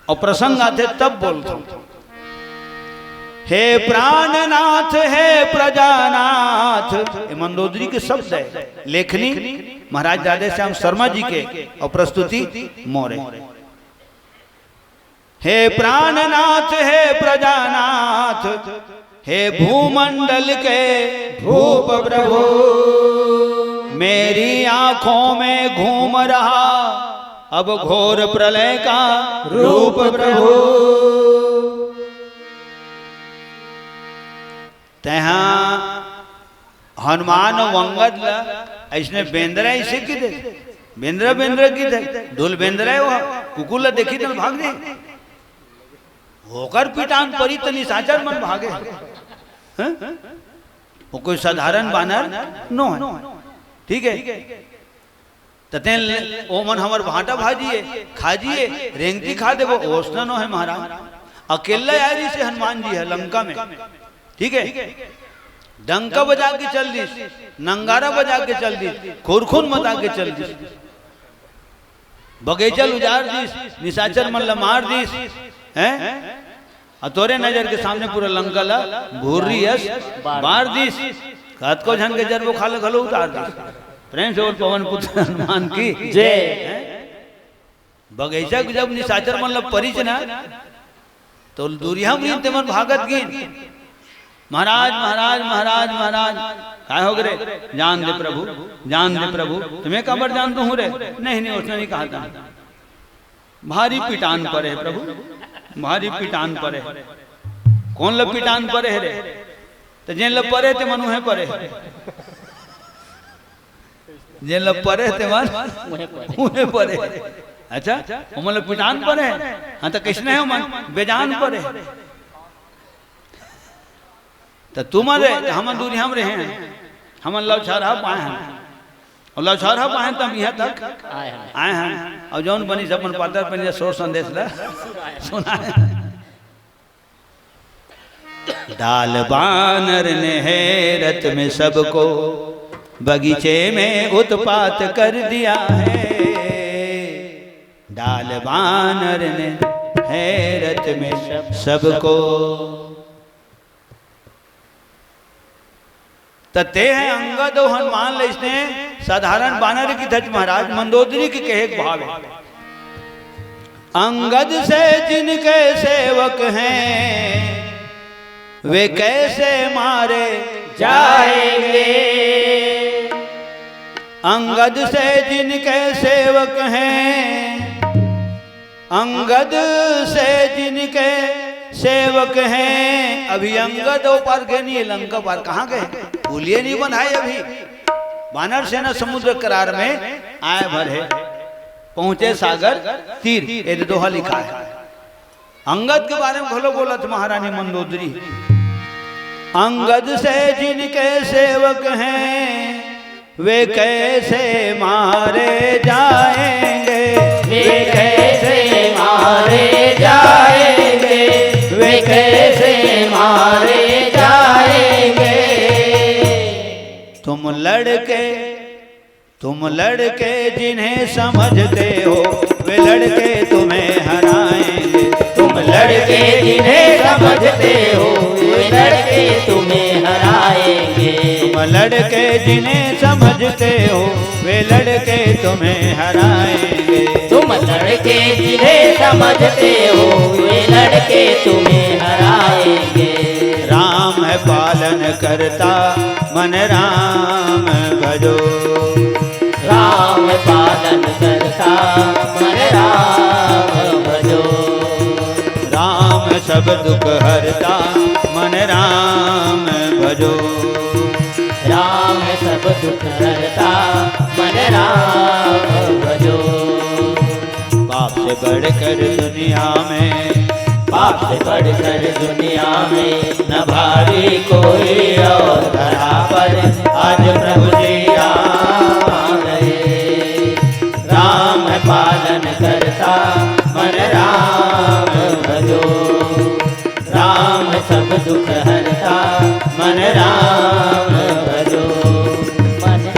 अउ प्रसंग आथे तब बोलथों। हे प्राणनाथ, हे प्रजानाथ, ये मंदोदरी के शब्द हे, लेखनी महाराज राधेश्याम शर्मा जी के, अउ प्रस्तुति मोरे। हे प्राणनाथ, हे प्रजानाथ, हे भूमंडल के भूप प्रभु, मेरी आंखों में घूम रहा अब घोर प्रलय का रूप प्रभु। तैं हा हनुमान अउ अंगद ल अइसने बेंदरा अइसे किथे, बेंदरा बेंदरा किथे, ढोल बेंदरा हे वो, कुकुर ल देखही त भाग जाही। ओकर पिटान परी त निशाचर मन भागे। हैं? वो कोई साधारण बानर नो हे। ठीक हे? त तैं ले, ओमन हमर भांटा भाजिए, खाजिए, रेंगती खा देबो, ओसना नो हे महाराज। अकेल्ला आय रिहिसे हनुमान जी ह लंका में, ठीक हे, डंका बजा के चल दिस, नंगारा बजा के चल दिस, खुरखुन मचा के चल दिस, बगीचा ल उजार दिस, निशाचर मन ल मार दिस, हैं? अउ तोरे नजर के सामने पूरा लंका ल भुर्री अस बार दिस। कतको झन के जर बुखार ल घलो उतार दिस। प्रेम से बोल पवन पुत्र हनुमान की जय। बगीचा के जब निशाचर मन ल परिस ना, त दूरिहा म तेमन भागत गिन, महाराज, महाराज, महाराज, महाराज। काय होगे रे? जान दे प्रभु, जान दे प्रभु। त मैं काबर जान दूहूं रे? नहीं, नहीं, ओसने नहीं कहा था। भारी पिटान परे हे प्रभु, भारी पिटान परे हे। कोन ल पिटान परे हे रे? त जेन ल परे हे तेमन उहें परे हे। जेन ल परे हे तेमन उहें परे हे। अच्छा, ओमन ल पिटान परे हे। हाँ, त कइसने हे ओमन? बेजान परे हे। त तुमन रे, त हमन दूरिहा म रहे हन, हमन लौछरहा पाए हन, अउ लौछरहा पाए हन, त हम इहां तक आए हन। आए हन, अउ जौन बनिस अपन पातर पहिनिया सोर संदेश ल सुनाए। डाल बानर ने हेरत में सबको, बगीचे में उत्पात कर दिया है। डाल बानर ने हेरत में सबको। त तें ह अंगद अउ हनुमान ल अइसने साधारण बानर की धज महाराज, मंदोदरी के कहे के भाव है। अंगद से जिनके सेवक हैं, वे कैसे मारे जाएंगे। अंगद से जिनके सेवक हैं, अंगद से जिनके सेवक हैं। अभी अंगद ओ पार गए नहीं है, लंका पार। कहाँ गए? पुलिये नहीं बनाए अभी। बानर सेना समुद्र करार में आए भर है, पहुंचे सागर तीर, ये दोहा लिखा है। अंगद के बारे में घलो बोलत महारानी मंदोदरी। अंगद से जिनके सेवक हैं, वे कैसे मारे जाएंगे। वे कैसे मारे जाएंगे। वे कैसे मारे जाएंगे। तुम लड़के, तुम लड़के जिन्हें समझते हो, वे लड़के तुम्हें हराएंगे। तुम लड़के जिन्हें समझते हो, वे लड़के तुम्हें हराएंगे। तुम लड़के जिन्हें समझते हो, वे लड़के तुम्हें हराएंगे। तुम लड़के जिन्हें समझते हो, वे लड़के तुम्हें हराएंगे। राम है पालन करता, मन राम भजो। राम पालन करता, मन राम भजो। राम सब दुख हरता, मन राम भजो। राम सब दुख हरता, मन राम भजो। पाप से बढ़कर दुनिया में, पाप से बढ़कर दुनिया में न भारी कोई और धरा पर, आज प्रभु श्री राम आ गए। राम पालन करता, मन राम भजो। राम सब दुख हरता, मन राम भजो। मन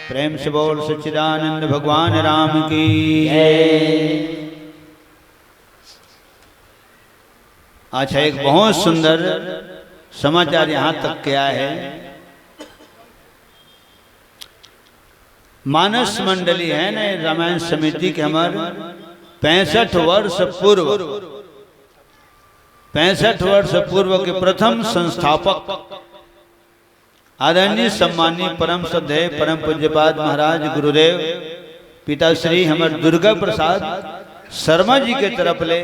प्रेम से बोल सच्चिदानंद भगवान राम की। अच्छा, एक बहुत सुंदर समाचार यहाँ तक के आए है। मानस मंडली है ना, रामायण समिति के हमर पैंसठ वर्ष पूर्व, पैंसठ वर्ष पूर्व के प्रथम संस्थापक आदरणीय सम्माननीय परम श्रद्धेय परम पूज्यपाद महाराज गुरुदेव पिताश्री हमर दुर्गा प्रसाद शर्मा जी के तरफ ले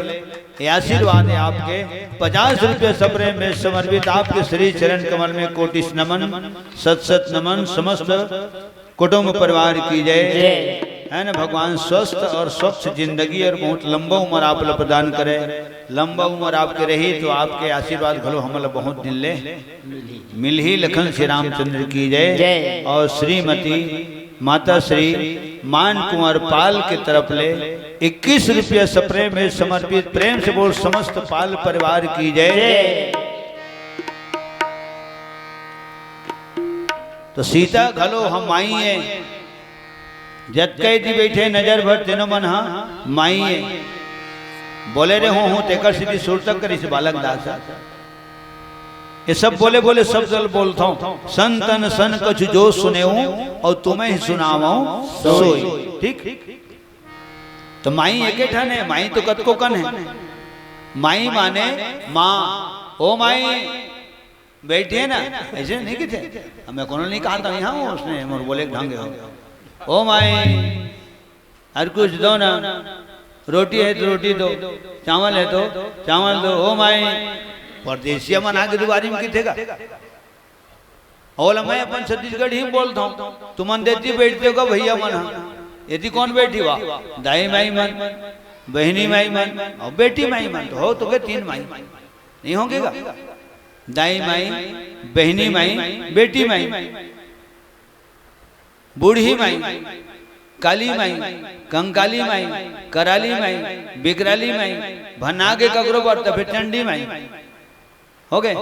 ये आशीर्वाद है आपके। पचास रुपये सप्रेम में समर्पित आपके श्री चरण कमल में कोटिश नमन, सत सत नमन। समस्त कुटुंब परिवार की जय। जय। है ना, भगवान स्वस्थ और स्वच्छ जिंदगी और बहुत लंबा उम्र आप ला प्रदान करे। लंबा उम्र आपके रही तो आपके आशीर्वाद घलो हमला बहुत दिन ले मिलही। लखन श्री रामचंद्र की जय। जय। और श्रीमती माता श्री मान कुंवर पाल के तरफ ले इक्कीस रुपया सप्रेम में समर्पित। प्रेम से बोल समस्त पाल परिवार की जय। जय। तो सीता घलो हम माई है, जतका एती बइठे नजर भर तेनो मन ह माई ए। बोले रे हूँ, हूँ, तेकर सेती सुरता करिस बालक दास ह। ये सब बोले बोले सब जल बोलथौं। "संतन सन कछु जो सुनेऊं, और तुम्हें ही सुनावऊं सोई।" ठीक? तो माई एके ठन हे, माई तो कतको कन हे। माई माने माँ, ओ माई, बैठी है ना, ऐसे नहीं किथे। अब मैं कोनो नहीं कहा था, यहाँ हूँ, उसने मोर बोले के ढंग हो। "ओ माई, अरे कुछ दो ना, रोटी है तो रोटी दो, चावल है तो चावल दो, ओ माई।" परदेसिया मन आके दुवारी में किथे गा। ओला मैं अपन छत्तीसगढ़ी में बोलथौं, तुमन देती बैठते हो का भैया मन ह? एती कौन बैठी वा? दाई माई मन, बहिनी माई मन और बेटी माई मन, तो हो तो के तीन माई। नहीं होंगे का? दाई माई, बहिनी माई, बेटी माई, बूढ़ी माई, काली माई, कंकाली माई, कराली माई, बिकराली माई, भना के ककरो बर त फेर चंडी माई। हो गए?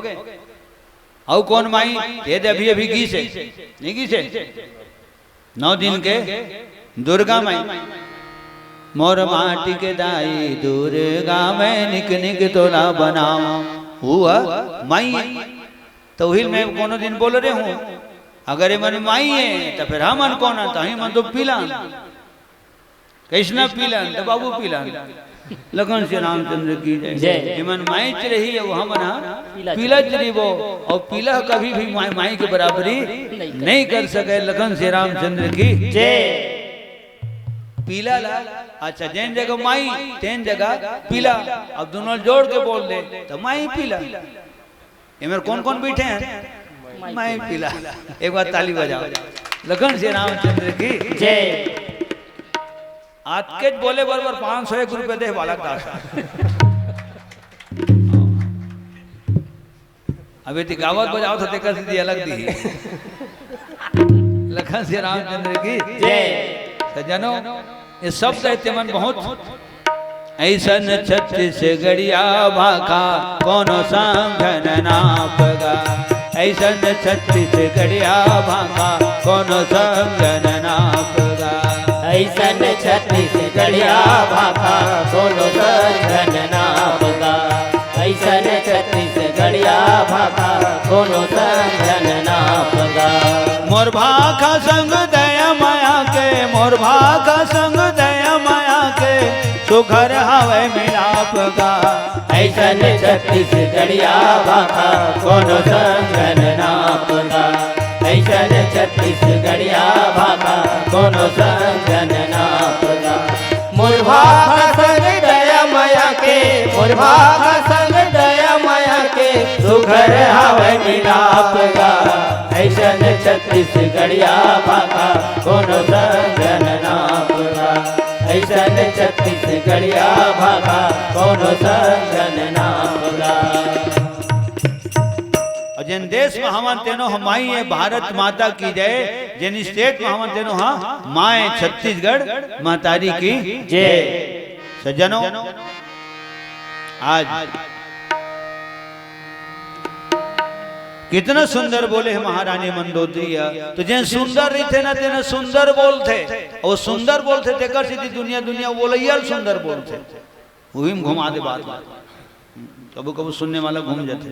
अउ कौन माई? ये दे अभी, अभी गीस हे, नहीं गीस हे? नौ दिन के दुर्गा माई। "मोर माटी के दाई दुर्गा, मैं निक निक तोला बनाऊं।" हुआ माई। तो उहिल मैं कोनो दिन बोल रहे हूँ, अगर एमन माई हे, त फेर हमन कोन हन? त हमन तो पीला हन। कइसना पीला हन? त बाबू पीला हन। लखन श्री रामचंद्र की जय। जय। एमन माईच रही, अउ हमन ह पीला पीलाच रहिबो। अउ पीला कभी भी माई, माई के बराबरी नहीं कर नहीं कर सके। लखन श्री रामचंद्र की जय। पीला ला, अच्छा, जेन जगह माई, तेन जगह पीला। अब दूनों जोड़ के बोल दे, त माई पीला। एमेर कोन कोन बइठे हन? माई पीला। एक बार ताली बजाओ। लखन श्री रामचंद्र की जय। अतकेच बोले बरोबर पाँच सौ एक रुपया दे बालक दास। अभी ती गावत बजावत हो, तेकर सेती अलग दी। लखन श्री रामचंद्र की जय। सज्जनों, ये शब्द हे तेमन बहुत। अइसन छत्तीसगढ़िया भाखा कोनो संग न नापगा। अइसन छत्तीसगढ़िया भाखा कोनो संग न नापगा। अइसन छत्तीसगढ़िया भाखा कोनो संग न नापगा। अइसन छत्तीसगढ़िया भाखा कोनो संग न नापगा। मोर भाखा संग दया मया के, मोर भाखा संग दया मया के, सुघर हवय मिलाप गा। अइसन छत्तीसगढ़िया भाखा कोनो संग न नाप गा। अइसन छत्तीसगढ़िया भाखा कोनो संग न नाप गा। मोर भाखा संग दया मया के, मोर भाखा संग दया मया के, सुघर हवय मिलाप गा। अइसन छत्तीसगढ़िया भाखा कोनो संग न नाप गा। अइसन छत्तीसगढ़िया भाखा कोनो संग न नाप गा। अउ जेन देश म हवन तेनो ह माई हे, भारत माता की जय। जेन state म हवन तेनो ह माय, छत्तीसगढ़ महतारी की जय। सज्जनों, आज कितना सुंदर बोले हे महारानी मंदोदरी ह। तो जेन सुंदर रहिथे ना, तेन सुंदर बोलथे। अउ सुंदर बोलथे, तेकर सेती दुनिया, दुनिया बोलइया ल सुंदर बोलथे। उही म घुमा दे बात। कभू-कभू सुनने वाला घूम जाथे।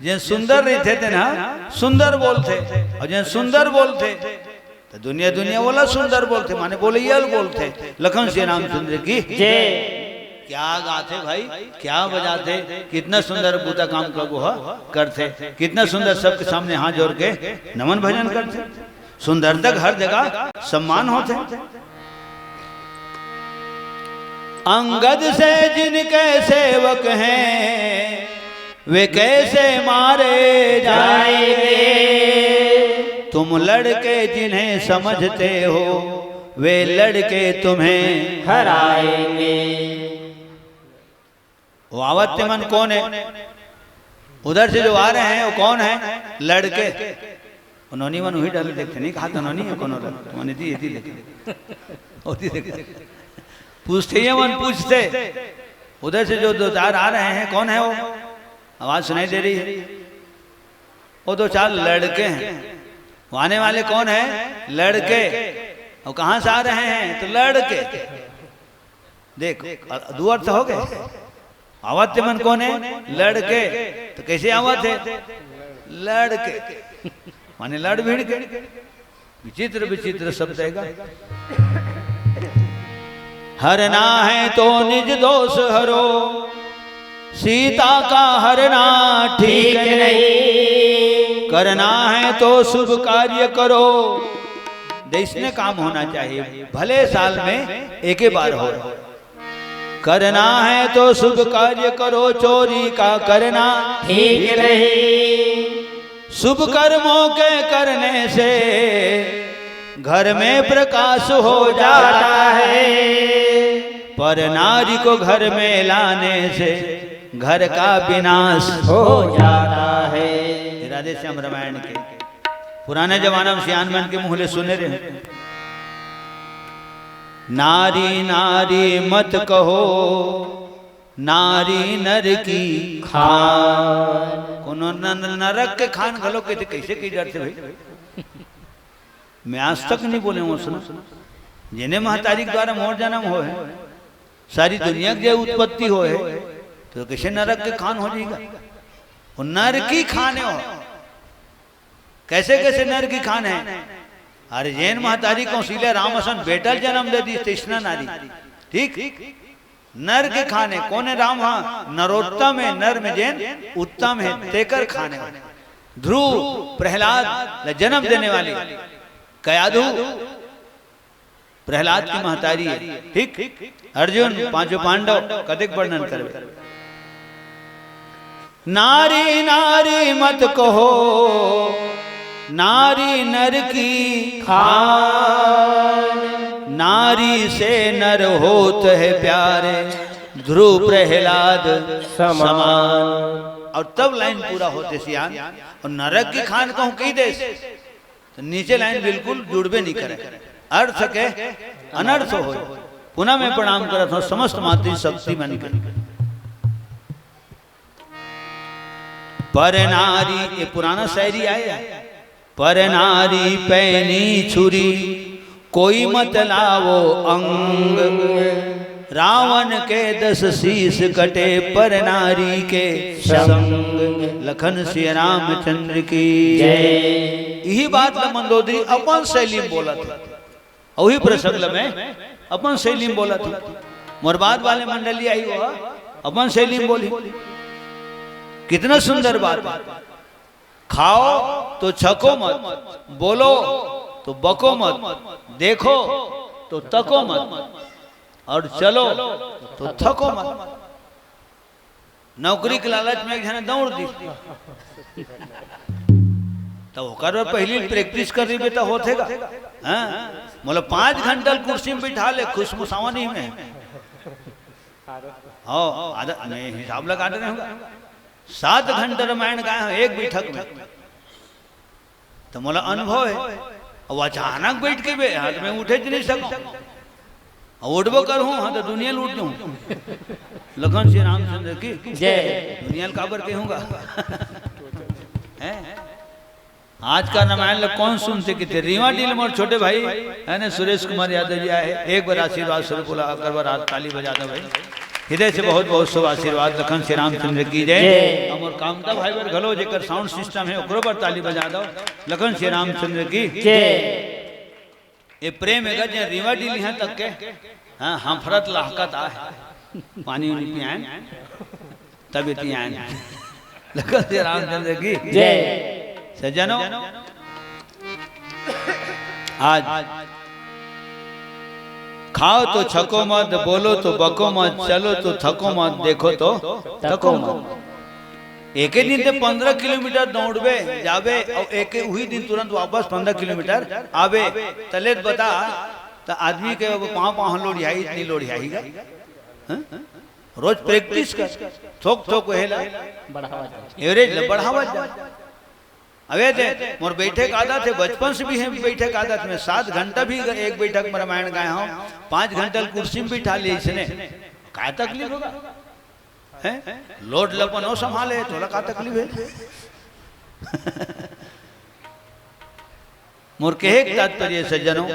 जेन सुंदर रहिथे, तेन ह सुंदर बोलथे। अउ जेन सुंदर बोलथे, त दुनिया, दुनिया वाला सुंदर बोलथे, माने बोलइया ल बोलथे। लखन श्री रामचंद्र की जय। क्या गाथे भाई, क्या बजाथे, कितना सुंदर बूता काम करबो ह करथे, कितना सुंदर सबके सामने हाथ जोड़ के नमन भजन करथे। सुंदरता के हर जगह सम्मान होथे। अंगद से जिनके सेवक हैं, वे कैसे मारे जाएंगे। तुम लड़के जिन्हें समझते हो, वे लड़के तुम्हें हराएंगे। वो आवत तेमन कौन है? उधर से जो आ रहे हैं, वो कौन है? लड़के। उन्होंने मन वही डर देखते, नहीं कहा तो उन्होंने है, कौन हो? उन्होंने दी, दी देखते। वो दी देखते। पूछते ही मन पूछते, उधर से जो दो चार आ रहे हैं, कौन है वो? आवाज सुनाई दे रही है। वो दो चार लड़के हैं। वो आने वाले कौन है? लड़के। और कहाँ से आ रहे हैं? तो लड़के। देख, अ, दू अर्थ हो गए। आवत तेमन कोन हे? लड़के। तो कैसे आवत हे? लड़के, माने लड़ भिड़ के। विचित्र विचित्र शब्द आएगा। हरना है तो निज दोष हरो, सीता का हरना ठीक नहीं। करना है तो शुभ कार्य करो, जैसने काम होना चाहिए, भले साल में एक ही बार हो। करना है तो शुभ कार्य करो, चोरी का करना ठीक नहीं। शुभ कर्मों के करने से घर में प्रकाश हो जाता है, पर नारी को घर में लाने से घर का विनाश हो जाता है। राधे श्याम रामायण के पुराने जमाना में सियान मन के मुँह ले सुने रहे, नारी नारी मत कहो, नारी नर की खान। कोनो न-, न-, नरक के खान घलो कहिथे, कैसे कहि डरथे भाई? मैं आज तक नहीं बोले हूँ, सुना। जेने महतारी के द्वारा मोर जन्म होय, सारी दुनिया के जे उत्पत्ति होय, तो कैसे नरक के खान हो जाएगा? वो नरकी खाने हो। कैसे कैसे नर की खान है। अरे जेन महतारी कौशल्या राम असन बेटा ल जन्म दे दी, तइसना नारी। ठीक, नर की खान है। कोन है राम? हाँ, नरोत्तम है, नर में जेन उत्तम है, तेकर खान है। ध्रुव प्रहलाद ल जन्म देने वाली कयाधु प्रहलाद की महतारी है। ठीक, अर्जुन, पांचों पांडव, कतेक वर्णन करबे। नारी नारी मत कहो, नारी नर की खान। नारी से नर होत है प्यारे, ध्रुव प्रहलाद समान। समान। और तब लाइन पूरा होथे सियान। और नरक की खान कहूं कहि देस, तो नीचे लाइन बिल्कुल जुड़बे नहीं करे। अर्थ के अनर्थ हो। पुनः मैं प्रणाम करत हूँ समस्त मातृ शक्ति मन के। पर नारी, ये पुराना शायरी आय, पर नारी पैनी छुरी, कोई मत लावो अंग। रावण के दस शीश कटे, पर नारी के संग। लखन सिया रामचंद्र की जय। यही बात ल मंदोदरी अपन शैली में बोलत हे। अउ ही प्रसंग ल मैं अपन शैली में बोलत हूँ। मोर बाद वाले मंडली आही, वो अपन शैली में बोली। कितना सुंदर बात है। खाओ तो छको मत, बोलो तो बको मत, देखो तो तको मत, और चलो तो थको मत। नौकरी के लालच में एक झन दौड़ दी, तो ओकर बर पहिली practice कर रही तो होथे गा। हाँ, मतलब पाँच घंटा ल कुर्सी में बिठा ले, खुशमुसावनी में। हाँ, आधा मैं हिसाब लगा दे रहे हूँ। सात घंटा रामायण गाए हो एक बैठक में। तो मोला अनुभव है। अब अचानक बैठ के बे, हाँ, तो मैं उठे ज नहीं सकूं। अब उठबो करूँ, हाँ, तो दुनिया लूट दूँ। लखन सिया रामचंद्र की जय। दुनिया ल काबर कहूँगा। हैं? आज का रामायण ल कौन सुनथे किथे? रीवा डील मोर छोटे भाई है ना, सुरेश कुमार यादव जी आए, एक बार आशीर्वाद स्वरूप बोला, अकर बर आज ताली बजा दो भाई। हृदय से बहुत बहुत शुभ आशीर्वाद, लखन सिया रामचंद्र की जय। जय। हमर कामता भाई बर घलो, जेकर sound system है, ओकरो बर ताली बजा दो, लखन सिया रामचंद्र की जय। ये प्रेम है जे रीवा डील यहाँ तक के, हाँ, हंफरत लहकत आहे, पानी उनी पियान, तब ये पियान। लखन सिया रामचंद्र की जय। सज्जनों, आज खाओ तो छको मत, बोलो तो बको मत, चलो तो थको मत, देखो तो तको मत। एके दिन ते पन्द्रह किलोमीटर दौड़बे, जाबे, अउ एके उही दिन तुरंत वापस पन्द्रह किलोमीटर आबे, तले त बता, त आदमी के पाँव, पाँव लोढ़ियाही, इतनी लोढ़ियाही गा। हाँ? रोज practice कर, थोक थोक हेला, बढ़ावा जा। Average ला बढ़ावा जा। अबे दे, मोर बैठे के आदत है, बचपन से भी है बैठे के आदत में, सात घंटा भी एक बैठक में रामायण गाए हूँ, पाँच घंटा ल कुर्सी में बिठा लिए इसने, का तकलीफ होगा? हैं? लोड ल अपन ओ संभाले, तोला का तकलीफ है? मोर कहे के तात्पर्य, सज्जनों,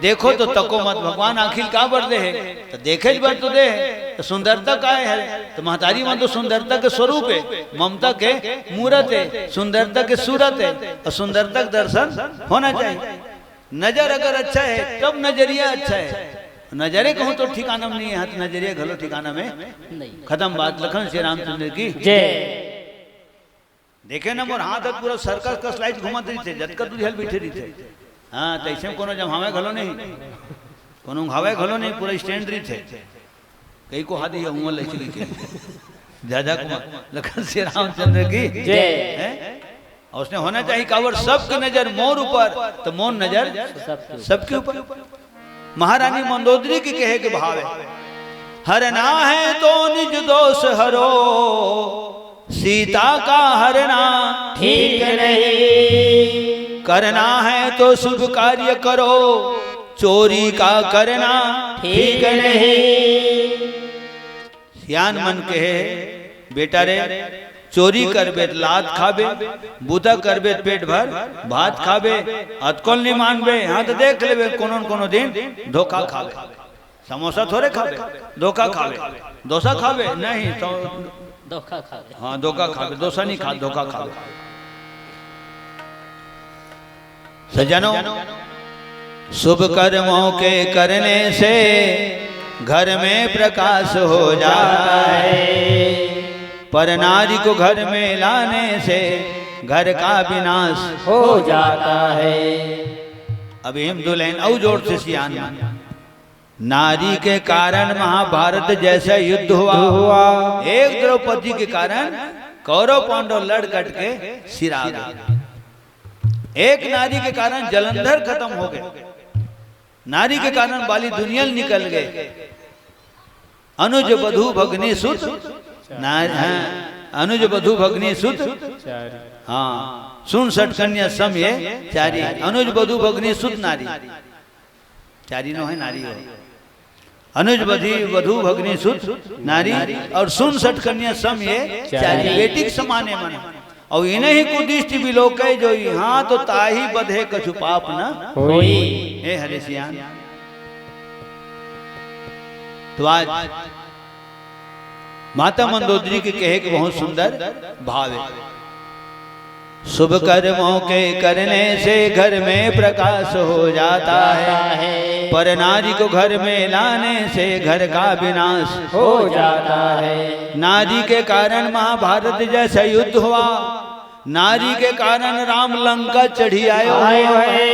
देखो तो तको मत, भगवान आँखी ल काबर दे हे, तो देखे बर तो दे हे। तो सुंदरता काय है? तो महतारी मन तो सुंदरता के स्वरूप है, ममता के मूरत है, सुंदरता के सूरत है, और सुंदरता के दर्शन होना चाहिए। नजर अगर अच्छा है, तब नजरिया अच्छा है। नजरे कहूँ तो ठिकाना में नहीं है, तो नजरिया घलो ठिकाना में नहीं। खत्म बात। लखन सिया रामचंद्र की जय। देखे ना, मोर हाथ ह पूरा सर्कस कस लाइट घूमत रहिथे, जतका दूरिहा ल बइठे रहिथे। हाँ, त अइसे में कोनो जम्हावय घलो नहीं, कोनो उंघावय घलो नहीं, पूरा stand रहिथे। कई को हाथ ये हुआ ले चली के। जा जा कुमार, लखन सिया रामचंद्र की जय। हैं? और उसने होना चाहिए, काबर सबके नजर मोर ऊपर, तो मोर नजर सबके ऊपर। सबके ऊपर। महारानी मंदोदरी के कहे के भाव है, हरना है तो निज दोष हरो, सीता का हरना ठीक नहीं। करना है तो शुभ कार्य करो, चोरी का करना ठीक नहीं। सियान मन कहे, बेटा रे, चोरी करबे त लात खाबे, बूता करबे त पेट भर भात खाबे। अतकोल नहीं मानबे, हाँ तो देख लेबे, कोनो न कोनो दिन धोखा खाबे। समोसा थोड़े खाबे, धोखा खाबे। डोसा खाबे? नहीं, तो धोखा खाबे। हाँ, धोखा खाबे, डोसा नहीं खा, धोखा खाबे। सज्जनों, शुभ कर्मों के करने से घर में प्रकाश हो जाता है, पर नारी को घर में लाने से घर का विनाश हो जाता है। अब हम दो लाइन और जोर से सियान। नारी के कारण महाभारत जैसा युद्ध हुआ। हुआ। एक द्रौपदी के कारण कौरव पांडव लड़ कट के सिरा गए। एक नारी के कारण जलंधर खत्म हो गए। नारी के कारण बाली दुनिया निकल गए। अनुज वधु भगनी सुत नारी, हाँ, अनुज वधु भगनी सुत, हाँ, सुन सट कन्या सम ये चारी। अनुज वधु भगनी सुत नारी, चारी नो है नारी हो। अनुज वधि वधु भगनी सुत नारी, और सुन सट कन्या सम ये चारी। बेटी के समाने मन। और इनही कुदिष्ट बिलोके जो यहाँ तो ताही बधे कछु पाप न होई। हे हरे सियान। तो आज माता मंदोदरी के कहे के बहुत सुंदर भाव है। शुभ कर्मों के करने से घर में प्रकाश हो जाता है, पर नारी को घर में लाने से घर का विनाश हो जाता है। नारी के कारण महाभारत जैसा युद्ध हुआ, नारी के कारण राम लंका चढ़ी आयो। आयो है।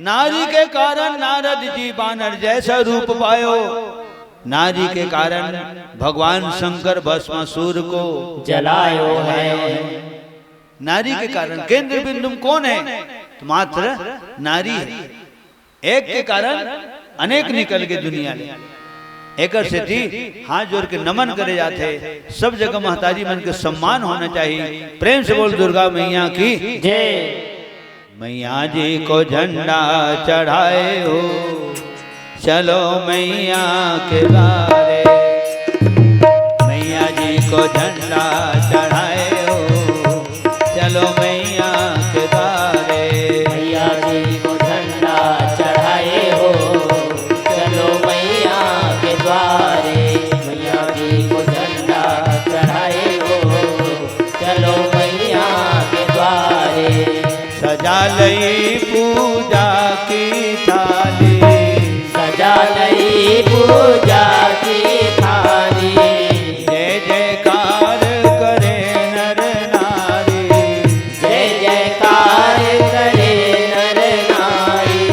नारी के कारण नारद जी बानर जैसा रूप पायो। नारी के कारण भगवान शंकर भस्मासुर को जलायो है। नारी के कारण केंद्र बिंदु में कौन है? तो मात्र नारी है। एक के कारण अनेक निकल के दुनिया ले। एकर सेती हाथ जोड़ के नमन करे जाथे। सब जगह महतारी मन के सम्मान होना चाहिए। प्रेम से बोल दुर्गा मैया की जय। मैया जी को झंडा चढ़ाए हो, चलो मैया के द्वारे। मैया जी को झंडा चढ़ाए हो, चलो मैया के द्वारे। मैया जी को झंडा चढ़ाए हो, चलो मैया के द्वारे। मैया जी को झंडा चढ़ाए हो, चलो मैया के द्वारे। सजा लई पूजा की थाली। सजा लई पूजा की थाली। जय जयकार करे नर नारी। जय जयकार करे नर नारी।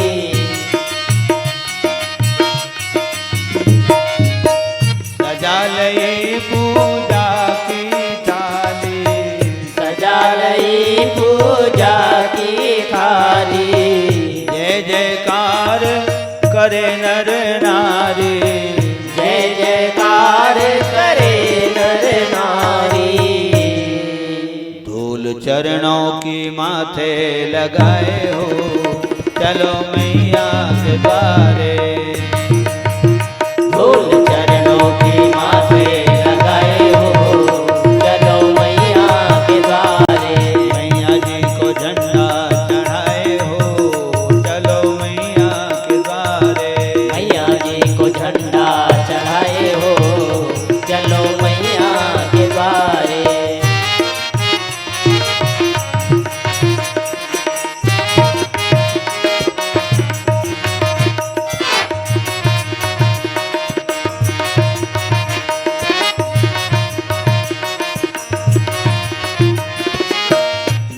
सजा लई पूजा की थाली। सजा लई पूजा की थाली। जय जयकार करे नर नारी। जय जयकार करे नर नारी। धूल चरणों की माथे लगाए हो, चलो मैया के द्वारे। धूल चरणों की माथे लगाए हो, चलो मैया के द्वारे। मैया जी को झंडा चढ़ाए हो, चलो मैया के द्वारे। मैया जी को झंडा चढ़ाए हो, चलो मैया के द्वारे।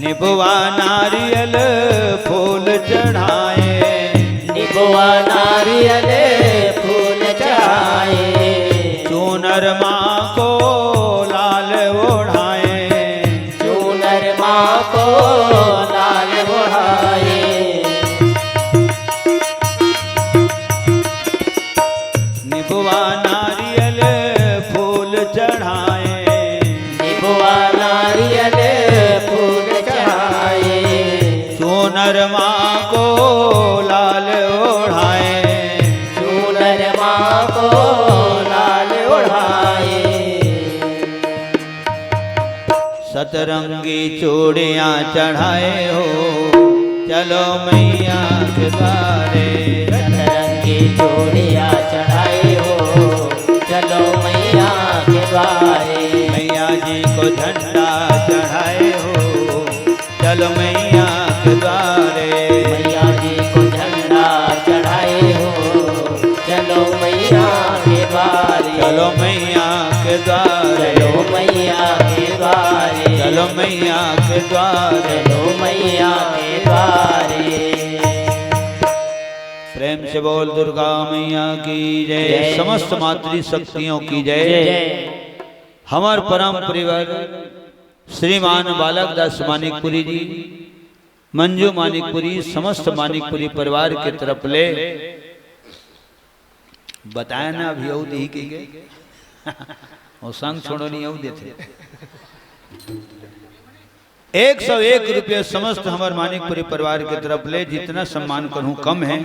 निबुआ नारियल फूल चढ़ाए। निबुआ नारियल फूल चढ़ाए। चूनर माँ को लाल ओढ़ाए। चूनर माँ को लाल ओढ़ाए। निबुआ नारियल फूल चढ़ाए। निबुआ नारियल फूल चढ़ाए। चूनर माँ को लाल ओढ़ाए। चूनर माँ को लाल ओढ़ाए। सतरंगी चूड़ियाँ चढ़ाए हो, चलो मैया के द्वारे। सतरंगी चूड़ियाँ चढ़ाए हो, चलो मैया के द्वारे। मैया जी को झंडा चढ़ाए हो, चलो मैया के द्वारे। द्वारे। चलो मैया के द्वारे। चलो मैया के द्वारे। चलो मैया के द्वारे। प्रेम से बोल दुर्गा मैया की जय। जय। समस्त मातृ शक्तियों की जय। जय। हमर परम प्रियवर श्रीमान बालक दास मानिकपुरी जी, मंजू मानिकपुरी, समस्त मानिकपुरी परिवार के तरफ ले बताया ना, अभी अउ दिही कहिके। वो संग छोड़ो नहीं, अउ देथे। एक सौ एक रुपये समस्त हमर मानिकपुरी परिवार के तरफ ले, जितना सम्मान करूं कम है।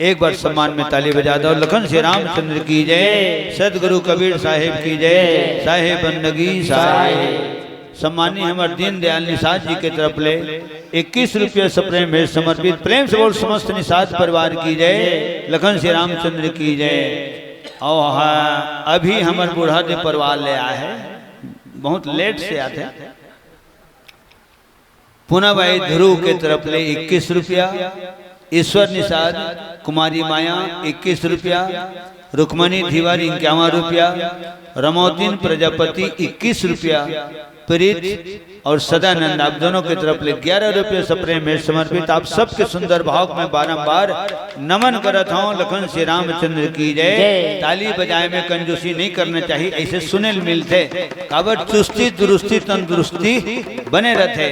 एक बार सम्मान में ताली बजा दो। लखन श्री रामचंद्र की जय, सदगुरु कबीर साहेब की जय, साहेब बंदगी साहेब। सम्मानी हमर दीनदयाल निषाद जी के तरफ ले इक्कीस रुपये सप्रेम भेंट समर्पित। प्रेम से बोल समस्त निषाद परिवार की जय, लखन श्री रामचंद्र की जय। और हाँ, अभी हमर बूढ़ा दे परिवार ले आए हैं, बहुत लेट से आते हैं। पूनाबाई ध्रुव के तरफ ले इक्कीस रुपया, ईश्वर निषाद, कुमारी माया इक्कीस रुपया, रुक्मणी धीवर इक्यावन रुपया, रमौतीन प्रजापति इक्कीस रुपया, प्रीत और सदानंद आप दोनों के तरफ ले ग्यारह रुपये सप्रेम भेंट समर्पित। आप सबके सुंदर भाव में बारंबार नमन करत हूँ। लखन श्री रामचंद्र की जय। जय। ताली बजाए में कंजूसी नहीं करना चाहिए, ऐसे सुने ल मिलथे। काबर चुस्ती दुरुस्ती तंदुरुस्ती बने रहथे,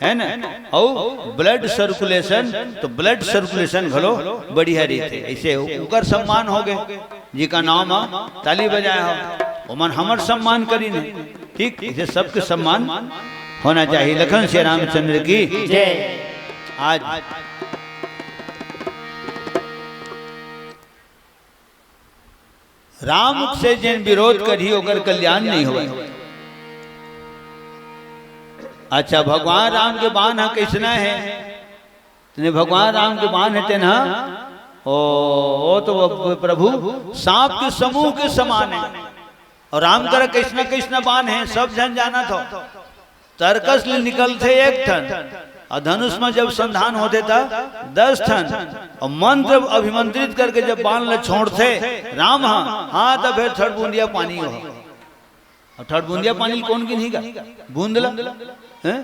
है ना? अउ ब्लड सर्कुलेशन, तो ब्लड सर्कुलेशन घलो बढ़िया रहिथे। ऐसे ओकर सम्मान हो गए, जी का नाम ह ताली बजाए हो, ओमन हमर सम्मान करिन हे। ठीक, ऐसे सबके सम्मान होना चाहिए। लखन श्री रामचंद्र की जय। आज राम से जेन विरोध करही, ओकर कल्याण नहीं होय। अच्छा, भगवान राम के बाण ह कइसना हे? तेने भगवान राम के बाण हे, तेन ह, ओ, ओ तो वो प्रभु सांप के समूह के समान हे। और राम करा कइसना कइसना बाण हे, सब झन जानत हो। तरकस ले निकलथे एक ठन, और धनुष में जब संधान होथे त दस ठन, और मंत्र अभिमंत्रित करके जब बाण ल छोड़थे राम ह, हाँ, तब फिर थड़बूंदिया पानी हो। और थड़बूंदिया पानी ल कोन गिनही गा? बूंद ल, हैं?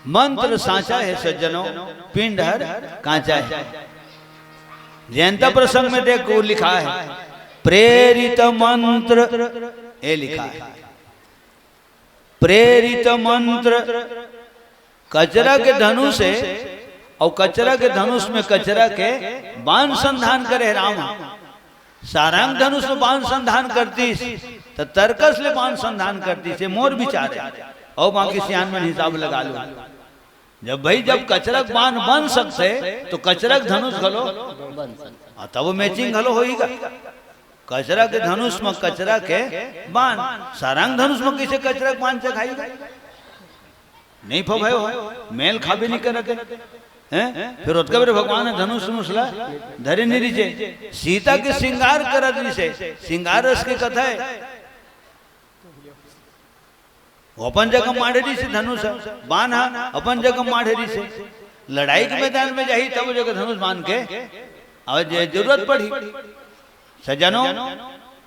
मंत्र सांचा हे सज्जनों, पिंड हर कांचा हे। जयंता प्रसंग में देखो लिखा है, प्रेरित मंत्र, ये लिखा है, प्रेरित मंत्र, कचरा के धनुष हे, और कचरा के धनुष में कचरा के बाण संधान करे हे राम। सारंग धनुष में बाण संधान करतीस, त तरकस ले बाण संधान करतीस, ये मोर विचार हे। और बाकी सियान मन हिसाब लगा लो। जब भाई, जब कचरा के बाण बन सकथे, तो कचरा के धनुष घलो बन सकथे। हाँ, तब मैचिंग घलो होही गा। कचरा के धनुष में कचरा के बाण, सारंग धनुष में कइसे कचरा के बाण चघाही गा? नहीं फभाय हो, मेल खाबे नहीं करत हे। हैं? फिर ओतका बेर भगवान ह धनुष धनुष ला धरे नहीं रिहिसे। सीता के श्रृंगार करत रिहिसे, श्रृंगार रस के कथा हे। वो अपन जगह माढ़े रिहिसे धनुष, बाण ह अपन जगह माढ़े रिहिसे। लड़ाई के मैदान में जाही तब जगह धनुष बाण के और जे जरूरत पड़ही। सज्जनों,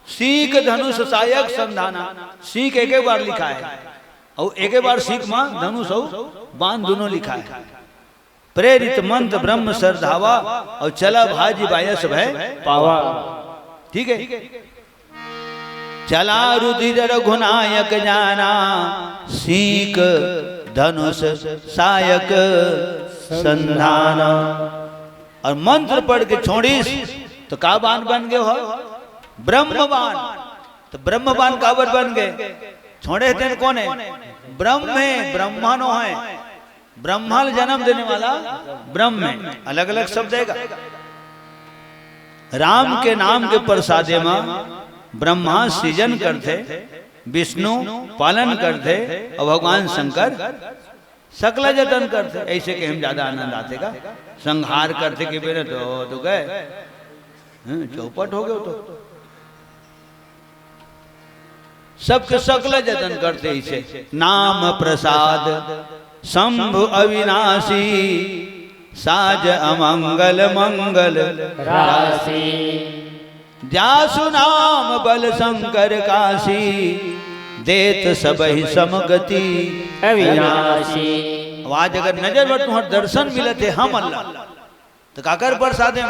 सीक धनुष सायक संधाना, सीक एक एक बार लिखा हे, और एक एक बार सीक में धनुष और बाण दोनों लिखा हे। प्रेरित मंत्र ब्रह्म सरधावा, और चला भाजी बायस भय पावा। ठीक हे, चला रुधिर रघुनायक जाना, सीक धनुष सायक संधाना। और मंत्र पढ़ के छोड़िस, तो का बाण बन गए हो? ब्रह्म बाण। तो ब्रह्म बाण काबर बन गए? छोड़े तेन कोन हे? ब्रह्म हे, ब्रह्मा नो हे। ब्रह्मा ल जन्म देने वाला ब्रह्म हे। अलग-अलग शब्द हे गा। राम के नाम के प्रसादे म ब्रह्मा सृजन करथे, विष्णु पालन करथे और भगवान शंकर सकला जतन करथे। ऐसे के हम ज्यादा आनंद आथे गा। संहार करथे के बेरा तो, तो गए, हम्म, चौपट हो गए तो। सबके सकला जतन करथे ऐसे। नाम प्रसाद शंभु अविनाशी, साज अमंगल मंगल राशि। जासु नाम बल शंकर काशी, देत सबहि समगति अविनाशी। अब आज अगर नजर बर तुंहर दर्शन मिलत हे हमन ला, त काकर प्रसादे म?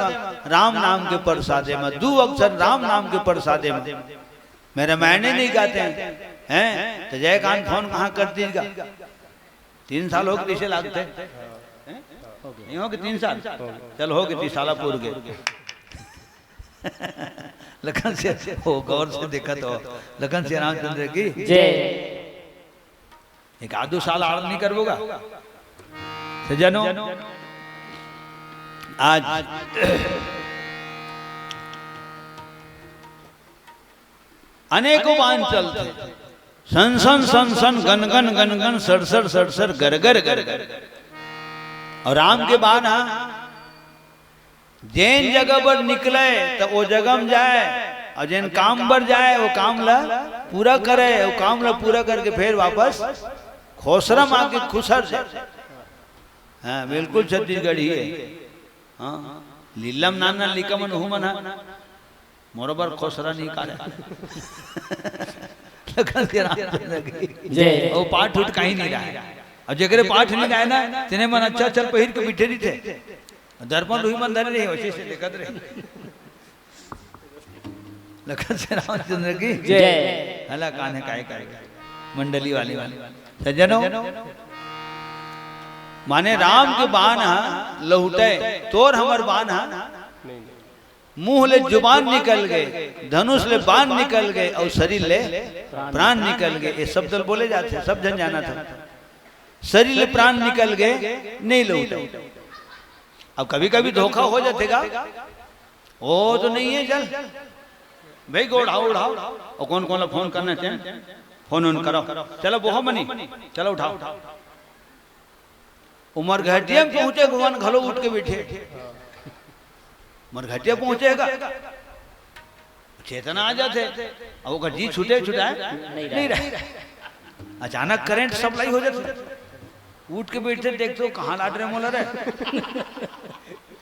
राम नाम के प्रसादे म, दू अक्षर राम नाम के प्रसादे म। मैं रामायणे नहीं गाते हैं, हैं? त जयकांत फोन कहाँ कर दीजिएगा? तीन साल हो गए, इसे लागते हैं? नहीं हो गए तीन साल? चल, हो गए, तीस साल पूर गए। लखन से, वो गौर से देखा तो, लखन से रामचंद्र की जय। एक आधो साल आड़ नहीं करबोगा? सज्जनों, आज अनेकों बाण चलते, सन सन सन सन, गन गन गन गन, सड़सड़ सड़सड़, गरगर गरगर। और राम के बाण ह, जेन जगह बर निकले त ओ जगह म जाए, और जेन काम बर जाए ओ काम ला पूरा करे, ओ काम ला पूरा करके फिर वापस खोसरा म आके खुसर जाए। हाँ, बिल्कुल छत्तीसगढ़ी है। हाँ, लीलम नाना लिकमन हुमन है। मोर बर खोसरा नहीं काढ़े। लखन से रामचंद्र की जय। वो पाठ उठ कहीं नहीं रहा है। अब जेकरे पाठ नहीं रहा है ना, तेने मन अच्छा चल पहिर के बिठे नहीं थे। दर्पण रुई मन धरे रहे, वैसे से देखत रहे। लखन से रामचंद्र की जय। हला कान है काय काय मंडली वाले वाले। सज्जनों, माने राम के बाण हा लहुटे, तोर हमर बाण हा मुंह ले जुबान निकल गए, धनुष ले बाण निकल गए और शरीर ले प्राण निकल गए। ये शब्द बोले जाते हैं, सब जन जाना था। शरीर ले प्राण निकल गए, नहीं लौटे। अब कभी कभी धोखा हो जातेगा, वो तो नहीं है, चल भाई को उठाओ, उठाओ। और कौन कौन ला फोन करना चाहिए, फोन उन करो, चलो वो मनी, चलो उठाओ। वो मरघटिया में पहुंचे, भगवान घलो उठ के बैठे। मरघटिया पहुंचेगा, चेतना आ जाते। अब ओकर जी छूटे, छुटाए नहीं रहे। अचानक करंट सप्लाई हो जाते, उठ के बैठते, देखते हो, कहाँ लाट रहे मोला रे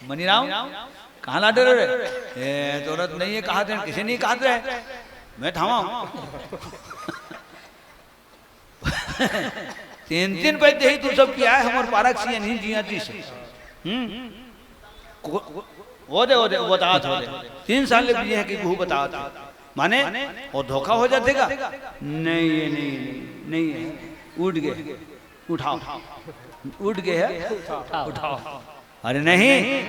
मनीराम, कहाँ लाट रहे रे? ए, जरूरत नहीं है, कहा थे, किसी नहीं कहा थे, मैं थामा हूँ। तीन तीन बजे ही तू सब किया है, हमारे पारक सी नहीं जिया तीस। हम्म। को-, वो दे, वो दे, वो बता दे। तीन साल ले जिए हैं कि गुहू बता दे। माने, वो धोखा हो जातेगा? नहीं, ये नहीं, नहीं, नहीं है। उठ गए, उठाओ। उठ गए है? उठाओ। अरे नहीं,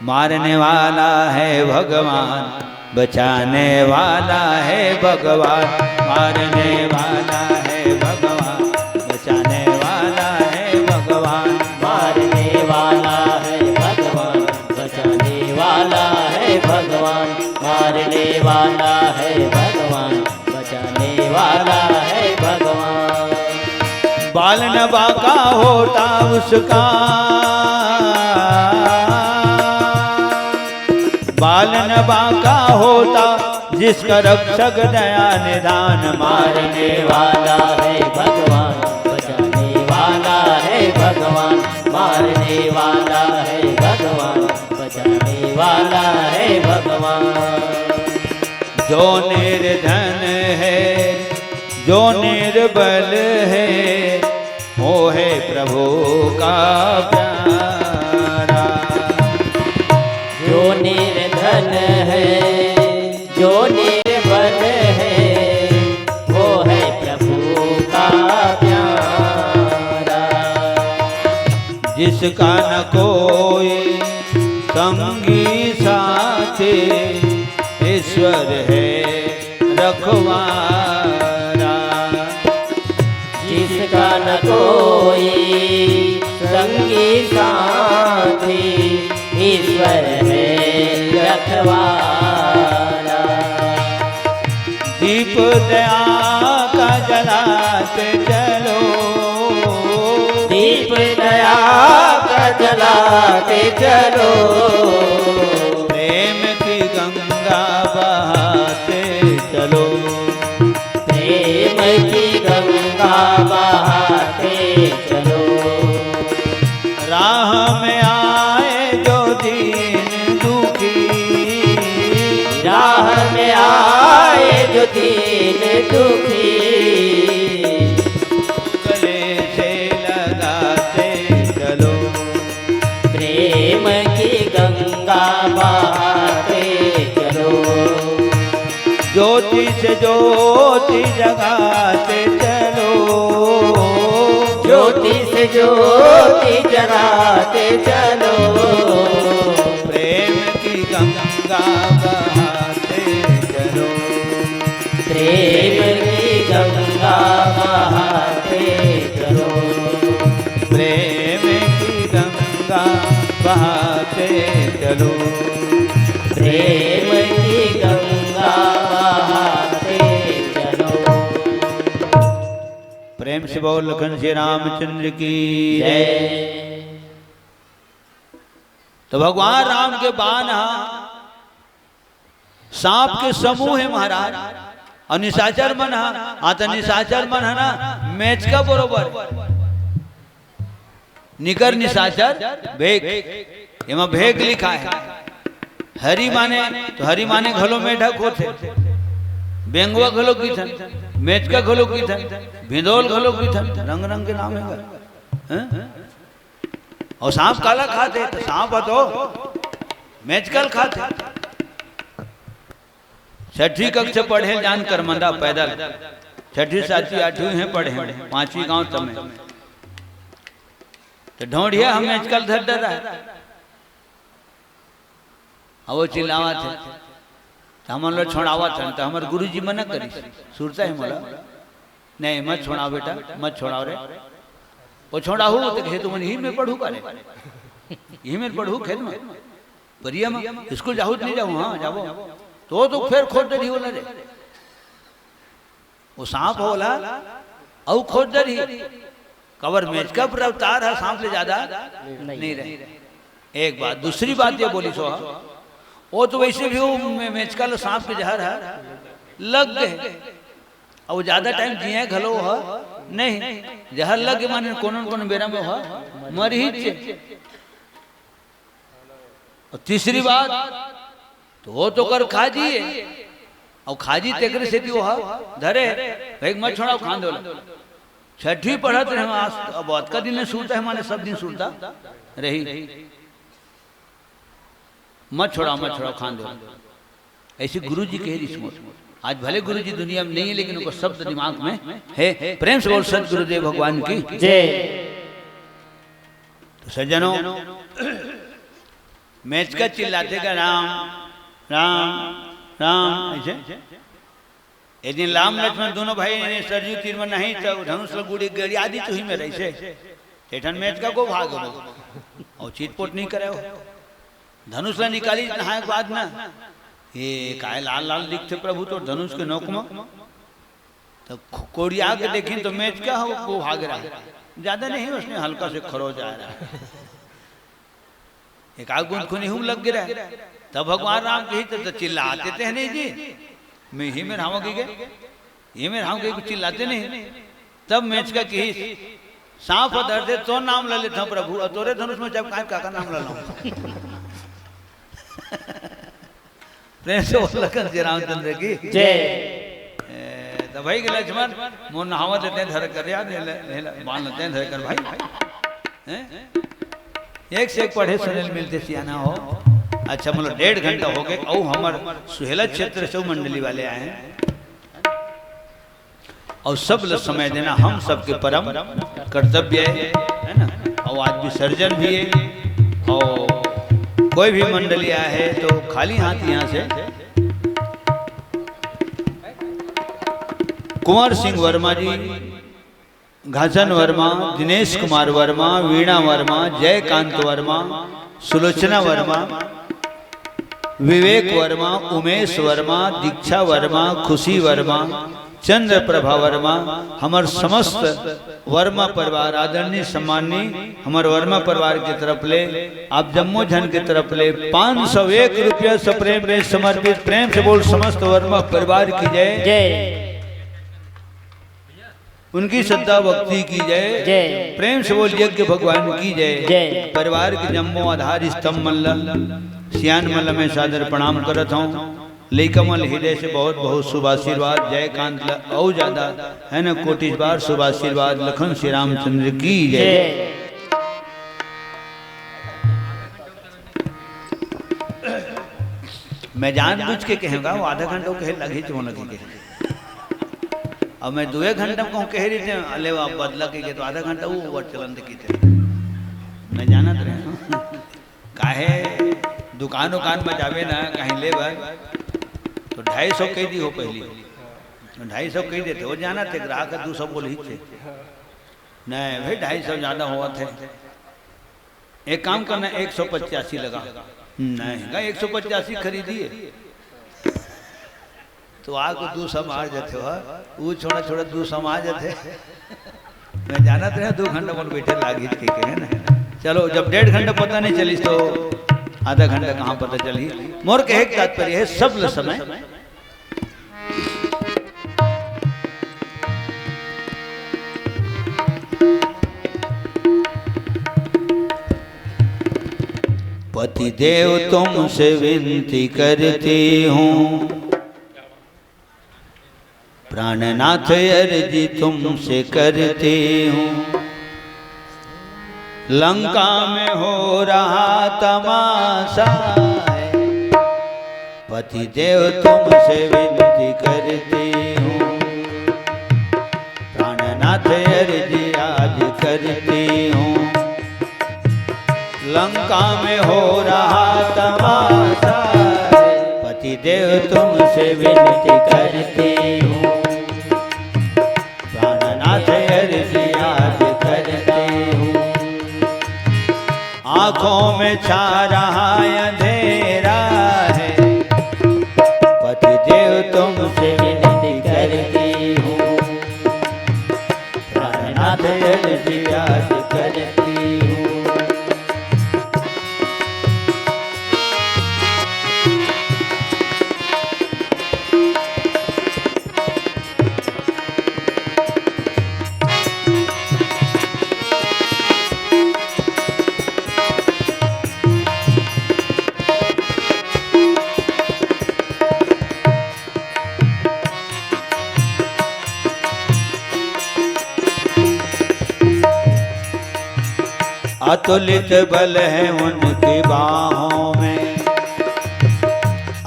मारने वाला है भगवान, बचाने वाला है भगवान। मारने वाला है भगवान, बचाने वाला है भगवान। मारने वाला है भगवान, बचाने वाला है भगवान। मारने वाला है भगवान, बचाने वाला है भगवान। बाल न बांका होता उसका, बाल न बांका होता जिसका रक्षक दया निधान। मारने वाला है भगवान, बचाने वाला है भगवान। मारने वाला है भगवान, बचाने वाला है भगवान। जो निर्धन है, जो निर्बल है, वो है प्रभु का प्यारा। जो निर्धन है, जो निर्बल है, वो है प्रभु का प्यारा। जिसका न कोई संगी साथी, ईश्वर है रखवारा। जिसका न कोई संगी साथी, ईश्वर है रखवारा। दीप दया का जलाते चलो, दीप दया का जलाते चलो, प्रेम की गंगा बहाते चलो, प्रेम की गंगा बहाते चलो। राह में आए जो दीन दुखी, राह दीन दुखी। गले से लगाते चलो। प्रेम की गंगा बहाते चलो। ज्योति से ज्योति जगाते चलो। ज्योति से ज्योति जगाते चलो। प्रेम की गंगा बहाते चलो। प्रेम की गंगा बहाते चलो। प्रेम की गंगा बहाते चलो। प्रेम की गंगा बहाते चलो। प्रेम से बोल लखन श्री रामचंद्र की जय। तो भगवान राम के बाण ह सांप के समूह हे महाराज, अउ निशाचर मन ह, हाँ, त निशाचर मन ह ना, मेचका बरोबर। निकर निशाचर भेग, एमा भेग लिखाय हे। हरी माने, तो हरी माने घलो मेढक होथे, बेंगवा घलो किथन, मेचका घलो किथन, भिंदोल घलो किथन, रंग रंग के नाम हे गा। हैं? अउ सांप काला खाथे? त सांप ह तो मेचका ल खाथे। छठी कक्षा पढ़े जान करमंदा पैदल, छठी, सातवीं, आठवीं हे पढ़े, पांचवीं गांव तमे। त ढोंढिया ह मेचका ल धर डरा हे। अब वो चिल्लावत हे, त हमन ल छोड़ावत हन, त हमर गुरुजी मना करिस, सुरता हे मोला, "नहीं, मत छोड़ाव बेटा, मत छोड़ाव रे।" वो छोड़ाहू त कहे, "तुमन इही मेर पढ़हू का रे? इही मेर पढ़हू खेत में? परिया में? स्कूल जाहू त नहीं जाहू?" "हाँ, जाबो।" तो, तो फेर खोद डरही ओला रे। वो सांप ह ओला अउ खोद डरही। काबर मेचका के रफ्तार ह सांप ले जादा नहीं। नहीं रहे। एक बात, दूसरी बात ये बोलिस, वो तो वैसे भी वो मे-, मेचका ल सांप के जहर ह लग गे, अउ जादा टाइम जिये घलो ह नहीं। जहर लग गे माने कोनो न कोनो बेरा में ह मरही चे। अउ तीसरी बात, तो वो तो ओकर खाजी हे, अउ खाजी तेकरे सेती वो ह धरे, भाई मत छोड़ाव, खान दे ओला। छठी पढ़त रहे हम, आज अब अतका दिन ले सुरता हे, माने सब दिन सुरता रही। मत छोड़ाव, मत छोड़ाव, खान दे ओला। ऐसे गुरुजी कहे रिहिस मोर। आज भले गुरुजी दुनिया में नहीं हे, लेकिन ओकर शब्द दिमाग में हे। प्रेम से बोल सतगुरुदेव भगवान की जय। तो सज्जनों, मेचका चिल्लाथे का, "राम, राम, राम," ऐसे। एक दिन राम लक्ष्मण दोनों भाई ने सरजू तीर में नहीं तो धनुष ल गुड़ी गड़िया दी तुही में रहिसे। ठेठन मेचका को भाग हो। अउ चितपोट नहीं करे हो। धनुष ल निकाली नहाय के बाद ना, "ये काय लाल लाल दिखथे प्रभु तोर धनुष के नोक में?" तो कोड़िया के देखिन तो मेचका ह वो भाग रहा है। ज्यादा नहीं, उसने हल्का से खरोच आ रहा है। एक आग बूंद खूनी हूं लग गिरा। तब भगवान राम कही तो, तो चिल्लाते थे नहीं जी, मैं ही में राम की गए, ये में राम की कुछ चिल्लाते नहीं। तब मेचका कही, "सांप डरथे तो नाम ले लेता हूं प्रभु, अउ तोरे धनुष में जब काय काकर नाम ले लाऊं?" प्रेम से बोल लखन श्री रामचंद्र की जय। ए, त भाई के लक्ष्मण, मोर नहावत लेते धर कर यार, नहीं ले, नहीं ले, बांध लेते धर कर भाई। हैं? एक से एक पढ़े सुने ल मिलथे सियाना हो। अच्छा, मतलब डेढ़ घंटा हो गए, अउ हमर सुहेला क्षेत्र से मंडली वाले आए हैं। अउ सब ल समय देना हम सबके परम कर्तव्य हे, है ना? अउ आज विसर्जन भी हे, अउ कोई भी मंडली आए हे तो खाली हाथ यहाँ से। कुंवर सिंह वर्मा जी, घासन वर्मा, दिनेश कुमार वर्मा, वीणा वर्मा, जयकांत वर्मा, सुलोचना वर्मा, विवेक वर्मा, उमेश वर्मा, दीक्षा वर्मा, खुशी वर्मा, चंद्र प्रभा वर्मा, हमर समस्त वर्मा परिवार, आदरणीय सम्माननीय हमर वर्मा परिवार के तरफ ले, आप जम्मो झन के तरफ ले पाँच सौ एक रुपया सप्रेम में समर्पित। प्रेम से बोल समस्त वर्मा परिवार की जय। जय। उनकी श्रद्धा भक्ति की जय। जय। प्रेम से बोल यज्ञ भगवान की जय। जय। परिवार के जम्मो आधार स्तंभ मन ल, सियान मन ल मैं सादर प्रणाम करत हूँ। लइका मन हृदय से बहुत बहुत शुभ आशीर्वाद। जयकांत ल अउ ज्यादा, है ना, कोटिस बार शुभ आशीर्वाद। लखन श्री रामचंद्र की जय। मैं जानबूझ के कहूँगा, वो आधा घंटा वो कहे लगी तो लगी के। अब मैं दुए घंटा कहूँ कह रही थे, अले वो बदला के तो आधा घंटा वो ओवर चलन देखी थे। मैं जानत रहे हूँ। काहे दुकान उकान में जाबे ना कहीं ले बर, तो ढाई सौ कह दी हो पहली। ढाई सौ कह देते, वो जाना थे ग्राहक दो सौ बोल ही थे। नहीं भाई, ढाई सौ ज्यादा हुआ थे। एक काम करना, एक सौ पचासी लगा। नहीं का, एक सौ पचासी खरीदिए। तो आके दू सौ मार जाते हो, वो छोड़ा छोड़ा दू सौ मार जाते। मैं जानत रहे दू घंटा मन बैठे लागित के, के, है ना। चलो, जब डेढ़ घंटा पता नहीं चलिस तो आधा घंटा कहाँ पता चली। मोर कहे के तात्पर्य है, सब ल समय। पतिदेव तुमसे विनती करती हूँ, प्राणनाथ अर्जी तुमसे करती हूँ, लंका में हो रहा तमाशा है। पतिदेव तुमसे विनती करती हूँ, प्राणनाथ अर्जी आज करती हूँ, लंका में हो रहा तमाशा है। पतिदेव तुमसे विनती करती हूँ, प्राणनाथ अर्जी आज करती हूँ, आंखों में छा रहा अंधेरा है। पतिदेव तुमसे विनती करती हूँ, प्राणनाथ अर्जी आज करती हूँ। अतुलित बल है उनकी बाहों में,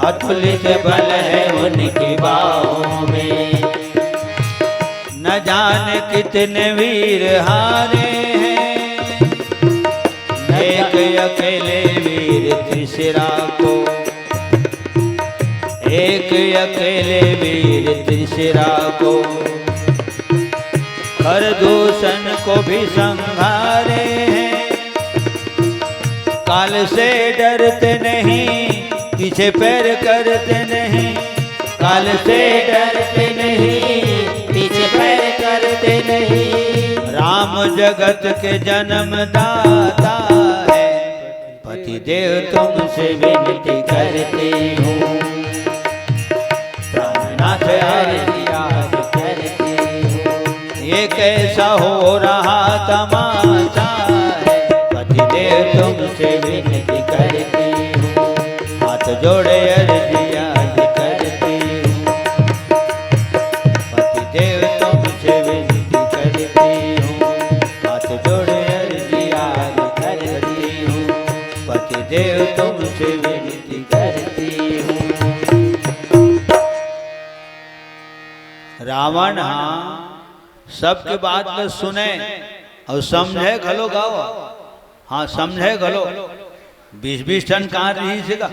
अतुलित बल है उनकी बाहों में। न जाने कितने वीर हारे हैं, एक अकेले वीर त्रिशिरा को, एक अकेले वीर त्रिशिरा को, खरदूषण को भी संहारे हैं। काल से डरते नहीं, पीछे पैर करते नहीं, काल से डरते नहीं, पीछे पैर करते नहीं। राम जगत के जन्मदाता है, पतिदेव तुमसे विनती करती हूँ, प्राणनाथ अर्जी आज करती हूँ। ये कैसा हो रहा तमाशा है, पतिदेव तुमसे विनती करती हूँ, हाथ जोड़े अर्जी आज करती हूँ। पतिदेव तुमसे विनती करती हूँ, हाथ जोड़े अर्जी आज करती हूँ। पतिदेव तुमसे विनती करती हूँ। रावण हाँ सबके बात ल सुने अउ समझे घलो गा। हाँ, समझे घलो। बीस बीस ठन कान रहिस हे गा,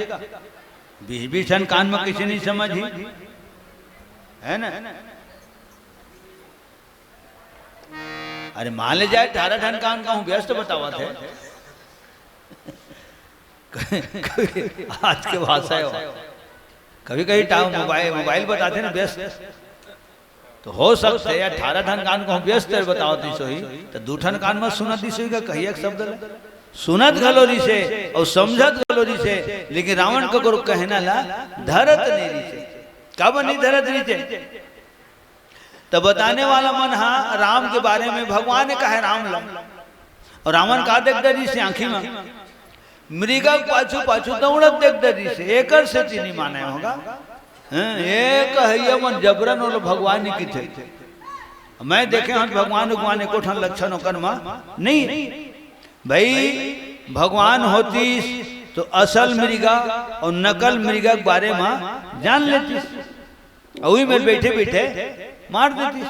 बीस बीस ठन कान में कइसे नहीं समझही, है ना? अरे मान ले जाए अठारह ठन कान कहूँ व्यस्त बतावत हे। आज के भाषा हे वो। कभी कभी टाव मोबाइल, मोबाइल बताथे ना व्यस्त। तो हो सकथे अठारह ठन कान कहूँ व्यस्त हे बतावत रहिस होही, तो दू ठन कान में सुनत रहिस होही का कहिया के शब्द ल। सुनत घलो रहिस हे अउ समझत घलो रहिस हे, लेकिन रावण ककरो कहना ला धरत नहीं रहिस हे। काबर नहीं धरत रहिस हे? त बताने वाला मन हा राम के बारे में, भगवान ने कहा हे राम ल, अउ रावण का देख डरिस हे आँखी में, मृगा के पाछू पाछू दौड़त देख डरिस हे, एकर सेती नहीं माने होगा। हैं, ये कहइया मन जबरन ओला भगवान नहीं किथे। मैं देखे हंव भगवान उगवान एको ठन लक्षण ओकर म नहीं। भाई, भगवान होतिस तो असल मृगा और नकल मृगा के बारे म जान लेतिस, अउ उही मेर बैठे बैठे मार देतिस।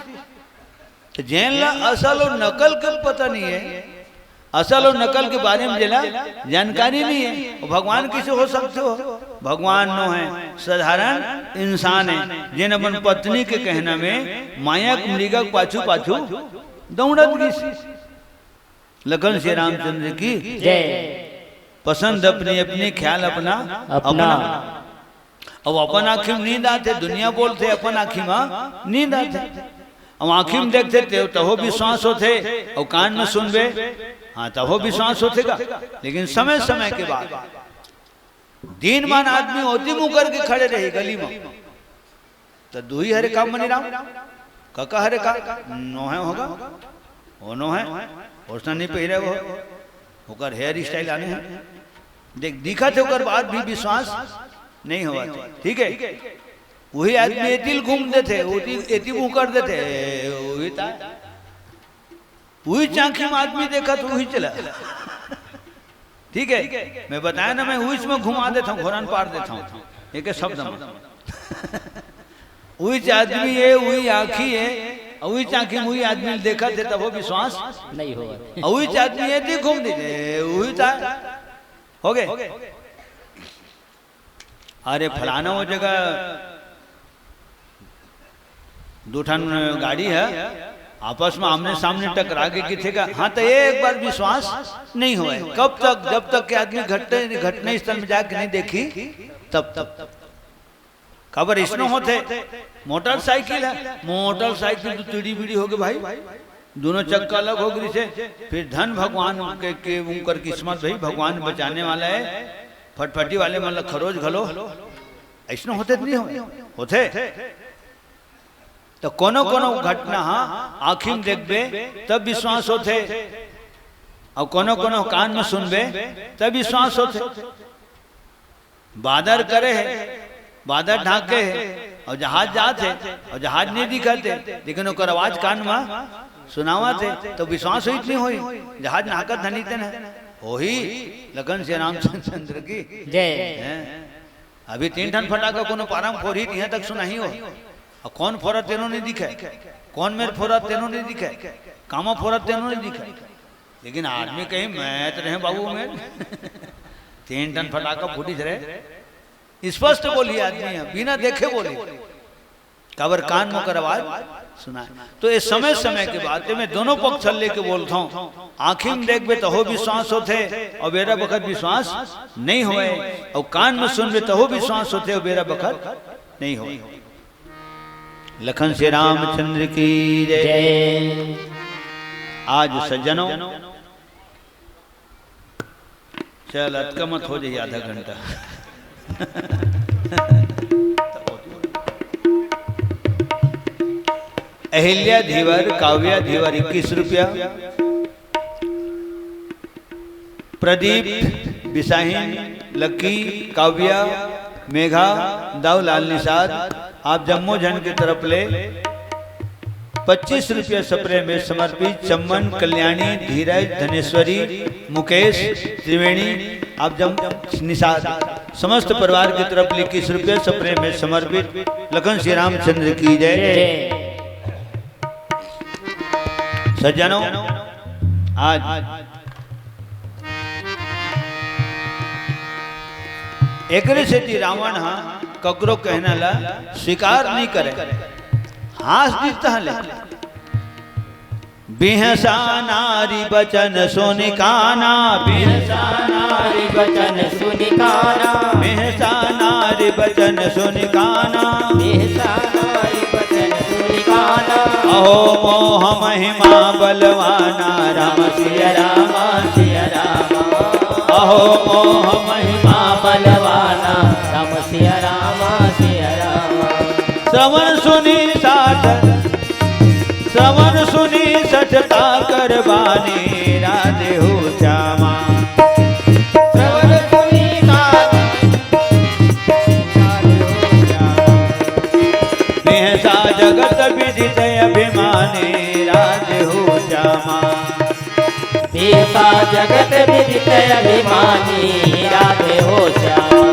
तो जेन ला असल और नकल के पता नहीं है, असल और नकल के बारे में जेला जानकारी नहीं है, वो भगवान कैसे हो सकते हो? भगवान नो है, साधारण इंसान है, जेन अपन पत्नी के कहना में माया के मृगा के पाछू पाछू दौड़त गिस। लखन श्री रामचंद्र की जय। पसंद अपनी अपनी, ख्याल अपना अपना। अपना। अब अपन आँखी में नींद आथे, दुनिया बोलथे अपन आँखी में नींद आथे। अब आँखी में देखथे ते तहो विश्वास होथे, और कान में सुनबे, हाँ, तहो विश्वास होथे का। लेकिन समय समय के बाद दिन मान आदमी ओती मुँह करके खड़े रही गली में, तो दुही हरे का मनी राम, कका हरे का, नोहे होगा, वो नोहे, ओसना नहीं पहिरे वो, ओकर हेयर स्टाइल आने हैं। देख, दिखत हे ओकर बाद भी विश्वास नहीं होवत हे। ठीक है, वही आदमी एतिल घूम देथे, ओती, एती मुँह कर देथे, ए, वही ता। वही चाँखी में आदमी देखत, वही चला। ठीक है, मैं बताया ना, मैं उहीच में घुमा देथंव, घोरन पार देथंव, एक शब्द में। उहीच आदमी हे, उही आँखी हे, उहीच आँखी में उही आदमी देखत हे, तभो विश्वास नहीं होवत। उहीच आदमी हे, एती घूम दे, ए, उही ता। हो गए। अरे, फलाना वो जगह दू ठन गाड़ी हे, आपस में आमने सामने टकरा के किथे का, हाँ, तो ये एक बार विश्वास नहीं होवय। कब तक? जब तक के आदमी घटना, घटना स्थल में जाके नहीं देखी, तब तक। काबर इसनो होथे, मोटरसाइकिल हे, मोटरसाइकिल तो टीड़ी बीड़ी हो गे भाई, दोनों चक्का अलग हो गे से। फिर धन भगवान के, के उनकर किस्मत भाई, भगवान बचाने वाला हे। फटफटी वाले मन ल खरोच घलो, अइसनो होथे त नहीं हो? होथे। तो कोनो कोनो घटना हा आँखी में देखबे तब विश्वास होथे, और कोनो कोनो कान में सुनबे तब विश्वास होथे। बादर करे हे, बादर ढांके हे, और जहाज जात हे, और जहाज नहीं दिखत हे, लेकिन ओकर आवाज कान में सुनावत हे, तो विश्वास होई कि नहीं होई? जहाज नाहकत धनी तेन हे, होही। लखन श्री रामचंद्र की जय। हैं? अभी तीन ठन फटाका कोनो पारा म फोरही, इहाँ तक सुनाही हो। और कौन फोरत तेनो नहीं दिखे, कौन मेर फोरत तेनो नहीं दिखे, कामा फोरत तेनो नहीं दिखे। लेकिन आदमी कही, "मैं तो रहे बाबू, मैं।" तीन ठन फटाका फूटिस रे। स्पष्ट बोली आदमी हे, बिना देखे बोली। काबर कान में ओकर आवाज सुनाय। तो ये समय समय के बात हे, मैं दोनों पक्ष ल लेके बोलथंव। आँखी में देखबे तहो विश्वास होथे, और बेरा बखत विश्वास नहीं होय, और कान में सुनबे तहो विश्वास होथे, और बेरा बखत नहीं होय। लखन श्री रामचंद्र की जय। जय। आज सज्जनों, चल, अतका मत हो जाही आधा घंटा। अहिल्या धीवर, काव्या धीवर, इक्कीस रुपया। प्रदीप, बिसाहिन, लकी, काव्या, मेघा, दाऊलाल निषाद, आप जम्मो झन के तरफ ले पच्चीस रुपया सप्रेम में समर्पित। चम्मन, कल्याणी, धीरज, धनेश्वरी, मुकेश, त्रिवेणी, आप जम निषाद, समस्त परिवार की तरफ ले इक्कीस रुपया सप्रेम में समर्पित। लखन श्री रामचंद्र की जय। जय। सज्जनों, आज एकरे सेती रावण हा ककरो कहना ला स्वीकार नहीं करे, हाँस दिस तहले। बिहसा नारी बचन सुनि काना, बिहसा नारी बचन सुनि काना, बिहसा नारी बचन सुनि काना, बिहसा नारी बचन सुनि काना। अहो मोह महिमा बलवाना, राम सिया राम, सिया राम। अहो मोह महिमा बलवाना, राम सिया राम, सिया राम। श्रवण सुनि साथ, श्रवण सुनि सचता करबानी, राधे हो श्यामा। श्रवण सुनि साथ, राधे हो श्यामा। विदित अभिमानी राधे हो श्यामा। देसा जगत विदित अभिमानी राधे हो श्यामा।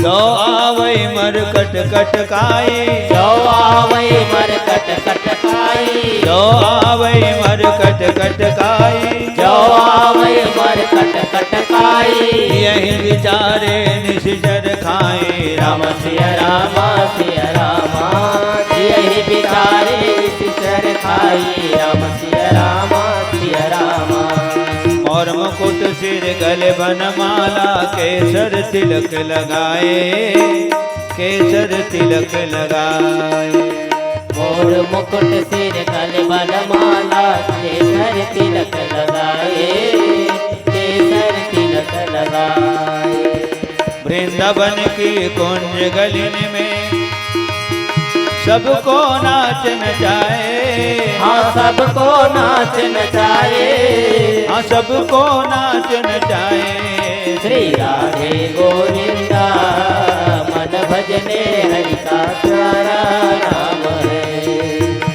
जो आवै मरकट कटकाई। जो आवै मरकट कटकाई। जो आवै मरकट कटकाई। जो आवै मरकट कटकाई। यही विचारे निशिचर खाई। राम सिया राम सिया राम। यही विचारे निशिचर खाई। राम सिया राम सिया राम। मौर मुकुट सिर गल बनमाला केसर तिलक लगाए। केसर तिलक लगाए। मौर मुकुट सिर गल बनमाला केसर तिलक लगाए। केसर तिलक लगाए। वृंदावन की कुंज गलिन में सबको नाच नचाए। हाँ, सबको नाच नचाए। हाँ, सबको नाच नचाए। श्री राधे गोविंदा मन भजने हरि का प्यारा नाम है।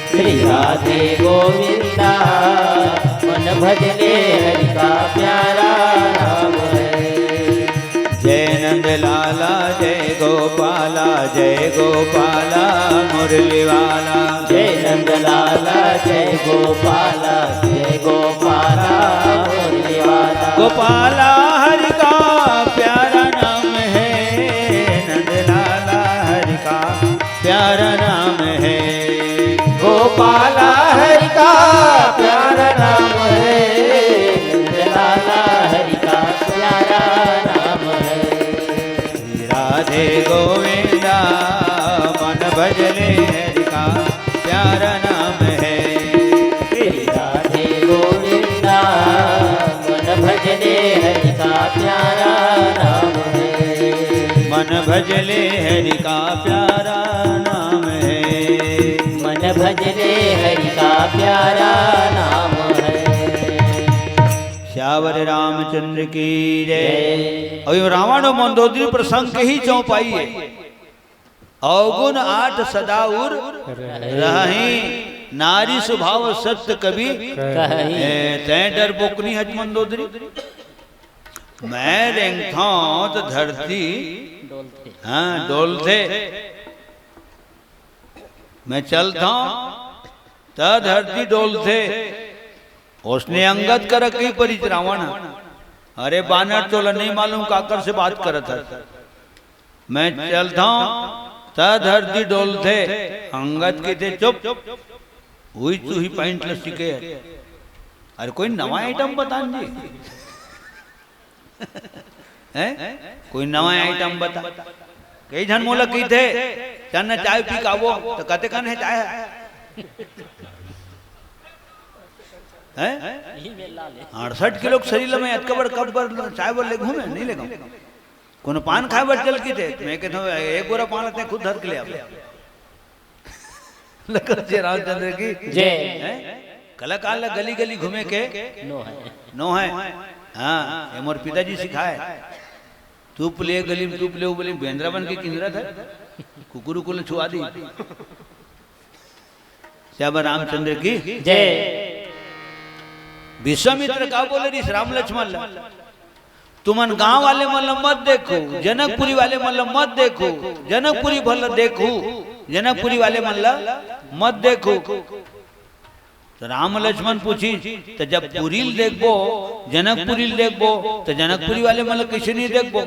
श्री राधे गोविंदा मन भजने हरि का प्यारा नाम है। जय नंद लाला जय गोपाला, जय गोपाला मुरली वाला। जय नंद लाला जय गोपाला, जय गोपाला मुरली वाला। गोपाला हरि का प्यारा नाम है, नंद लाला हरि का प्यारा नाम है। गोपाला हरि का प्यारा नाम है, नंद लाला हरि का प्यारा नाम है। राधे गोविंदा मन भजले हरि का प्यारा नाम है। श्री राधे गोविंदा मन भजले हरि का प्यारा नाम है। मन भजले हरि का प्यारा नाम है। मन भजले हरि का प्यारा नाम है। सियावर रामचंद्र की जय। जय। अउ ये रावण अउ मंदोदरी प्रसंग के ही चौपाई है। अवगुण आठ सदा उर रहहीं, नारी स्वभाव सत्य कबि कहहीं। ए, तैं डरपोक नहीं हच मंदोदरी। मैं रेंगथंव त धरती डोलथे। हाँ, डोलथे। मैं चलथंव त धरती डोलथे। ओसने अंगद करा कहि परिस रावण ह। अरे बानर, तोला नहीं मालूम काकर से बात करत हस। मैं चलथंव त धरती डोलथे। अंगद कहिथे, चुप, उही चूही पैंट ल सीखे हे। अरे कोई नवा आइटम बता न जी। हैं? कोई नवा आइटम बता। कई झन मोला कहिथे, चल न चाय पी के आवो, त कते कन हे चाय? हैं? अड़सठ किलो के सरीर ल मैं अतका बड़ कप बर चाय बर लेगहूं, मैं नहीं लेगहूं। कोनो पान खाय बर चल कहिथे, मैं कहथंव, एक बोरा पान ल तैं खुद धर के ले आबे। लखन सिया रामचंद्र की जय। हैं? कलाकार ल गली गली घूमे के नो हे। नो हे। हाँ, ये मोर पिताजी सिखाए। तू पले गली में, तू पले वो गली में, बेंदरा बन के किंजरत हस, कुकुर उकुर ल छुआ दी। सियावर रामचंद्र की जय। विश्वामित्र का बोले रिहिस राम लक्ष्मण ल, तुमन गांव वाले मन ल मत देखो, जनकपुरी वाले मन ल मत देखो, जनकपुरी भर ल देखो, जनकपुरी वाले मन ल मत देखो। त राम लक्ष्मण पूछिस, त जब पुरी ल देखबो, जनकपुरी ल देखबो, त जनकपुरी वाले मन ल कइसे नहीं देखबो?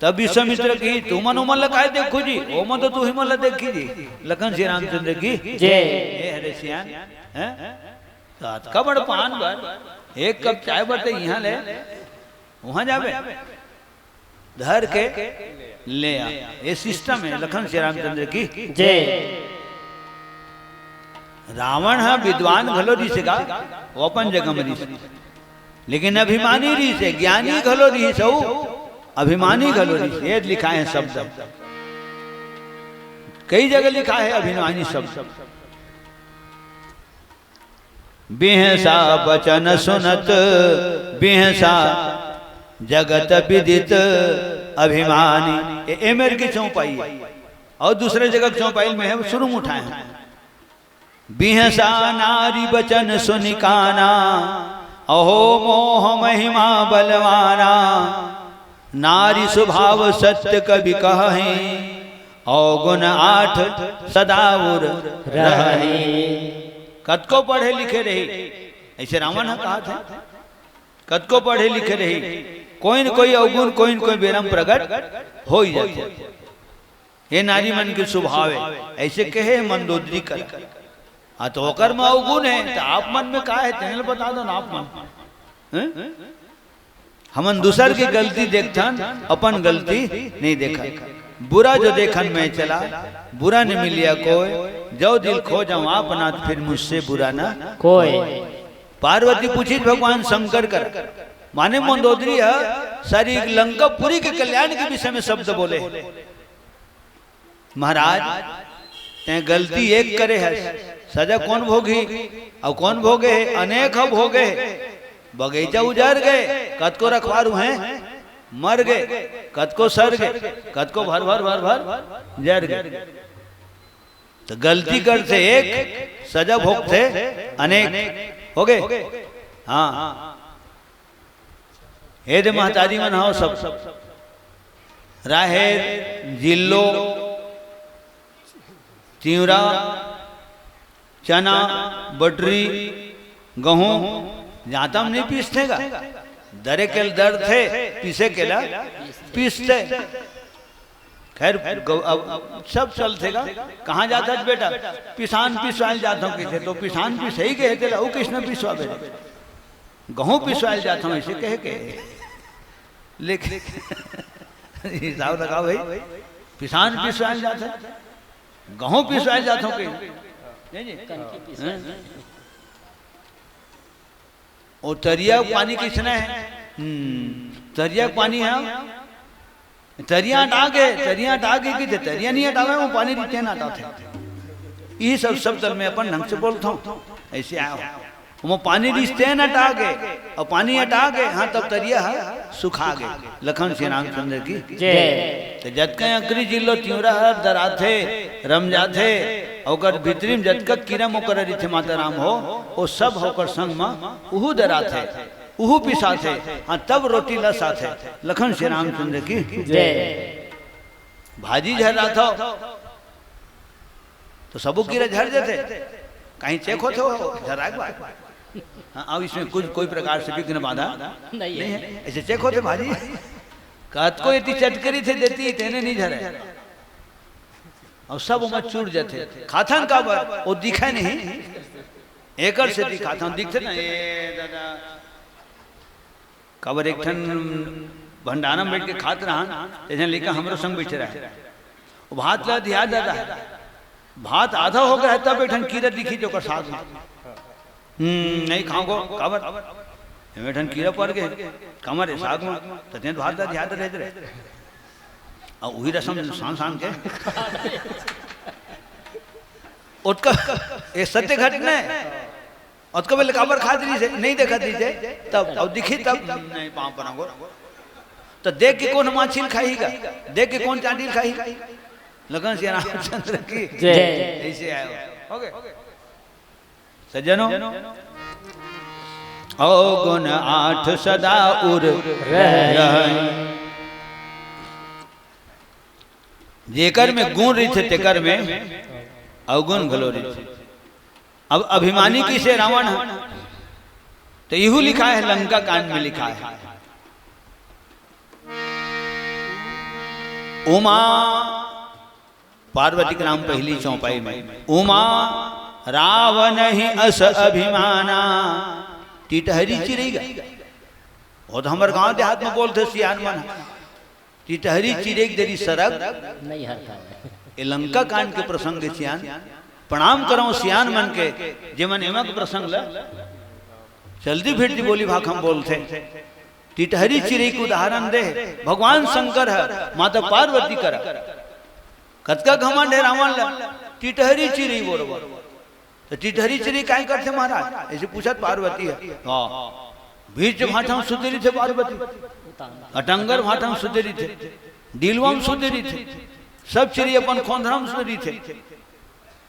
तब विश्वामित्र कहिस, तुमन ओमन ल काय देखो जी, ओमन तो तुही मन ल देखही जी। लखन सिया रामचंद्र की जय। हे हरे सियान, हैं? त अतका बड़ पान बर, एक कप चाय बर त इहां ले उहां जाबे, धर के ले आ। ये सिस्टम हे लखन सिया रामचंद्र की जय। रावण ह विद्वान घलो रिहिस गा, वो अपन जगह म रिहिस, लेकिन अभिमानी रिहिस, ज्ञानी घलो रिहिस, अभिमानी घलो रिहिस। ये लिखाय हे शब्द, कई जगह लिखाय हे अभिमानी शब्द। बिहंसा बचन सुनत, बिहंसा जगत विदित, अभिमानी, ये एमेर की चौपाई है। और दूसरे जगह की चौपाई में है, शुरू में उठाए हैं। बिहसा नारी बचन सुनि काना, अहो मोह महिमा बलवाना। नारी स्वभाव सत्य कवि कहहि, अवगुण आठ सदा उर रहहि। रहहि। कतको पढ़े लिखे रही, ऐसे रावण ह कहा था, कतको पढ़े लिखे रही, कोई न कोई अवगुण कोई न कोई बेरा म प्रगट हो ही जाथे। ये नारी मन के स्वभाव है, ऐसे कहे मंदोदरी कर। हाँ, तो ओकर म अवगुण है, तो आप मन में का है, तेने ल बता दो ना आप मन। हैं? हमन दूसर की गलती देखथन, अपन गलती नहीं देखन। बुरा जो देखन मैं चला, बुरा न मिलिया कोय, जो दिल खोजउँ आपना, फिर मुझसे बुरा ना कोय। पार्वती पूछिस भगवान शंकर कर, माने मंदोदरी ह सारी लंकापुरी के कल्याण के विषय में शब्द बोले। महाराज, तैं गलती एक करे हस, सजा कोन भोगही? अउ कोन भोगे हे? अनेक ह भोगे हे। बगीचा उजर गे, कतको रखवार उहें मर गे, कतको सर गे, कतको भर भर भर भर जर गे। त गलती करथे एक, सजा भोगथे अनेक। होगे? हाँ। हे दे महतारी मन हव सब, राहेर, जिल्लो, तिंवरा, चना, बटरी, गहूं, जांता म नइ पीसथे गा? दरे के ल दरथे, पीसे के ल पीसथे। खैर, ग-, अब सब चलथे गा। कहाँ जाथस बेटा? पिसान पिसवाय ल जाथंव कहिथे, तो पिसान पिसई गे हे तेला, अउ कइसना पिसवाबे रे? गहूं पिसवाय ल जाथंव, अइसे कहे के। लेकिन हिसाब लगाओ भाई, पिसान पिसवाय ल जाथंव, गहूं पिसवाय ल जाथंव कहिथे। नहीं जी? हैं? अउ तरिया के पानी कइसना हे? हम्म, तरिया के पानी हे, तरिया अटा गे, तरिया अटा गे कहिथे, तरिया नइ अटावय, ओमा पानी रिहिथे तेन अटाथे। ये सब शब्द मैं अपन ढंग से बोलथंव, अइसे आय हों। ओमा पानी रिहिथे तेन अटा गे, अउ पानी अटा गे, हाँ, तब तरिया ह सुखा गे। लखन श्री रामचंद्र की जय। त जतका अंकरी जिल्लो तिंवरा हर दराथे, रम जाथे, ओकर भीतरी म जतका कीरा मकोरा रिथे माता राम हो, ओ सब ओकर संग म उहू दराथे, उहू पिसाथे, हाँ, तब रोटी लसाथे। लखन श्री रामचंद्र की जय। भाजी झर रहा था, तो सबो कीरा झर जाथे, कहीं चेक होथे हो, झरा के बाद। हाँ, अब इसमें कुछ कोई प्रकार से विघ्न बाधा नहीं नहीं है। है। ऐसे चेक होथे भाजी, कतको एती चटकरी थे देती, तेने नहीं झरे। अउ सब ओमा चुर जाथे। खाथन काबर? ओ दिखय नहीं, एकर सेती खाथन। दिखथे ना, ए दादा, काबर एक ठन भंडारा म बइठ के खात रहन, त एक झन लइका हमरो संग बइठे रहे। ओ भात ल अधिया दादा, भात आधा हो गे हे, तब एक ठन कीरा दिखिस ओकर साग म। हम्म, नहीं खांव गो, काबर? एमे एक ठन कीरा पर गे, काबर ए साग म, त तें भात ल अधिया दे रहे। अउ उही रसम सान सान के। ओतका, ए सत्य घटना हे। ओतका बेले काबर खात रहिस हे, नहीं देखत रहिस हे, तब, अउ दिखिस तब, नहीं पांव परा गो। त देख के कोन माछी ल खाही गा, देख के कोन चांटी ल खाही? लखन श्री रामचंद्र की जय। ऐसे आयो। हो गे। सज्जनों, अवगुण आठ सदा उर रहै। रहै। जेकर में गुण रहिथे, तेकर में अवगुण घलो रहिथे। अब अभिमानी कइसे रावण हे, त इहू लिखाय हे, लंका कांड में लिखाय हे। उमा पार्वती के नाम पहली चौपाई में, उमा रावणहि अस अभिमाना। टिटहरी चिरई गा, ओ त हमर गांव देहात में बोलथे सियान मन, टिटहरी चिरई के दरी सरग नहीं हरता। ए लंका कांड के प्रसंग हे सियान, प्रणाम करंव सियान मन के, जेमन एमा के प्रसंग ल चलती फिरती बोली भाखा म बोलथे। टिटहरी चिरई के उदाहरण दे हे भगवान शंकर ह माता पार्वती करा। कतका घमंड हे रावण ल, टिटहरी चिरई बरोबर। त टिटहरी चिरई काय करथे महाराज? अइसे पूछत पार्वती ह। हाँ। बीच भाठा म सुते रहिथे पार्वती। अटंगर भाठा म सुते रहिथे, डिलवा म सुते रहिथे, सब चिरई अपन खोंधरा म सुते रहिथे,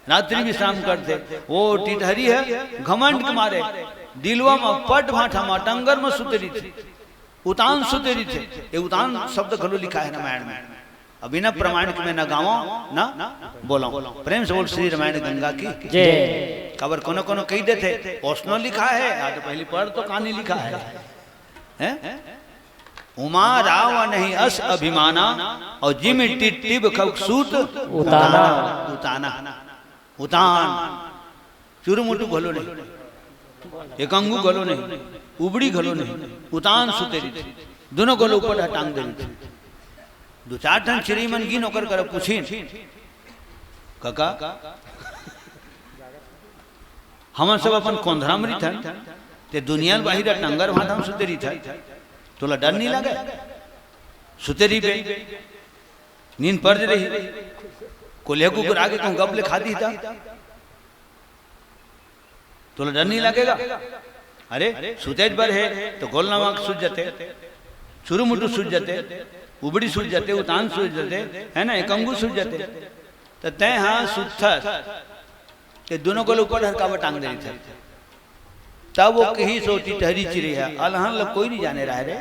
रात्रि विश्राम करथे। वो टिटहरी हे, घमंड के मारे डिलवा म, पट भाठा म, अटंगर म सुते रहिथे, उतान सुते रहिथे। ये उतान शब्द घलो लिखा हे रामायण म। अब बिना प्रमाण के मैं न गावंव, न बोलंव। प्रेम से बोल श्री रामायण गंगा की। जय। काबर कोनो कोनो कहि देथे, ओसनो लिखा हे, या तो पहिली पढ़ तो कहानी लिखा हे। हैं? उमा रावनहिं अस अभिमाना, अउ जिमि टिटिब खग सूत उताना। उताना। उतान। चुरुमुटु घलो नहीं, एकंगू घलो नहीं, उबड़ी घलो नहीं, उतान सुते रहिथे। दूनों घलो ऊपर टांग दे रहिथे। दू चार ठन चिरई मन गिन ओकर करा पूछिन, "कका, हमन सब अपन कोंधरा म रहिथन, ते दुनिया ल बाहिर अटंगर भाठा म सुते रहिथन, तोला डर नइ लागे? सुते रहिबे, नींद पर रही, कोलिहा कुकुर आगे कहूं गप ले खा दिही त?" तोला डर नहीं लगेगा? अरे, सुतेच बर हे, तो गोल नवा सूत जाते, चुरुमुटु सूत जाते, उबड़ी सूत जाते, उतान सूत जाते, है ना, एकंगू सूत जाते। तो तैं हाँ सुतथस, ते दूनों गोल ऊपर हर काबर टांग दे रहिथे। तब वो कहिस ओ टिटहरी चिरई हे, अलहन ल कोई नहीं जाने रहा रे।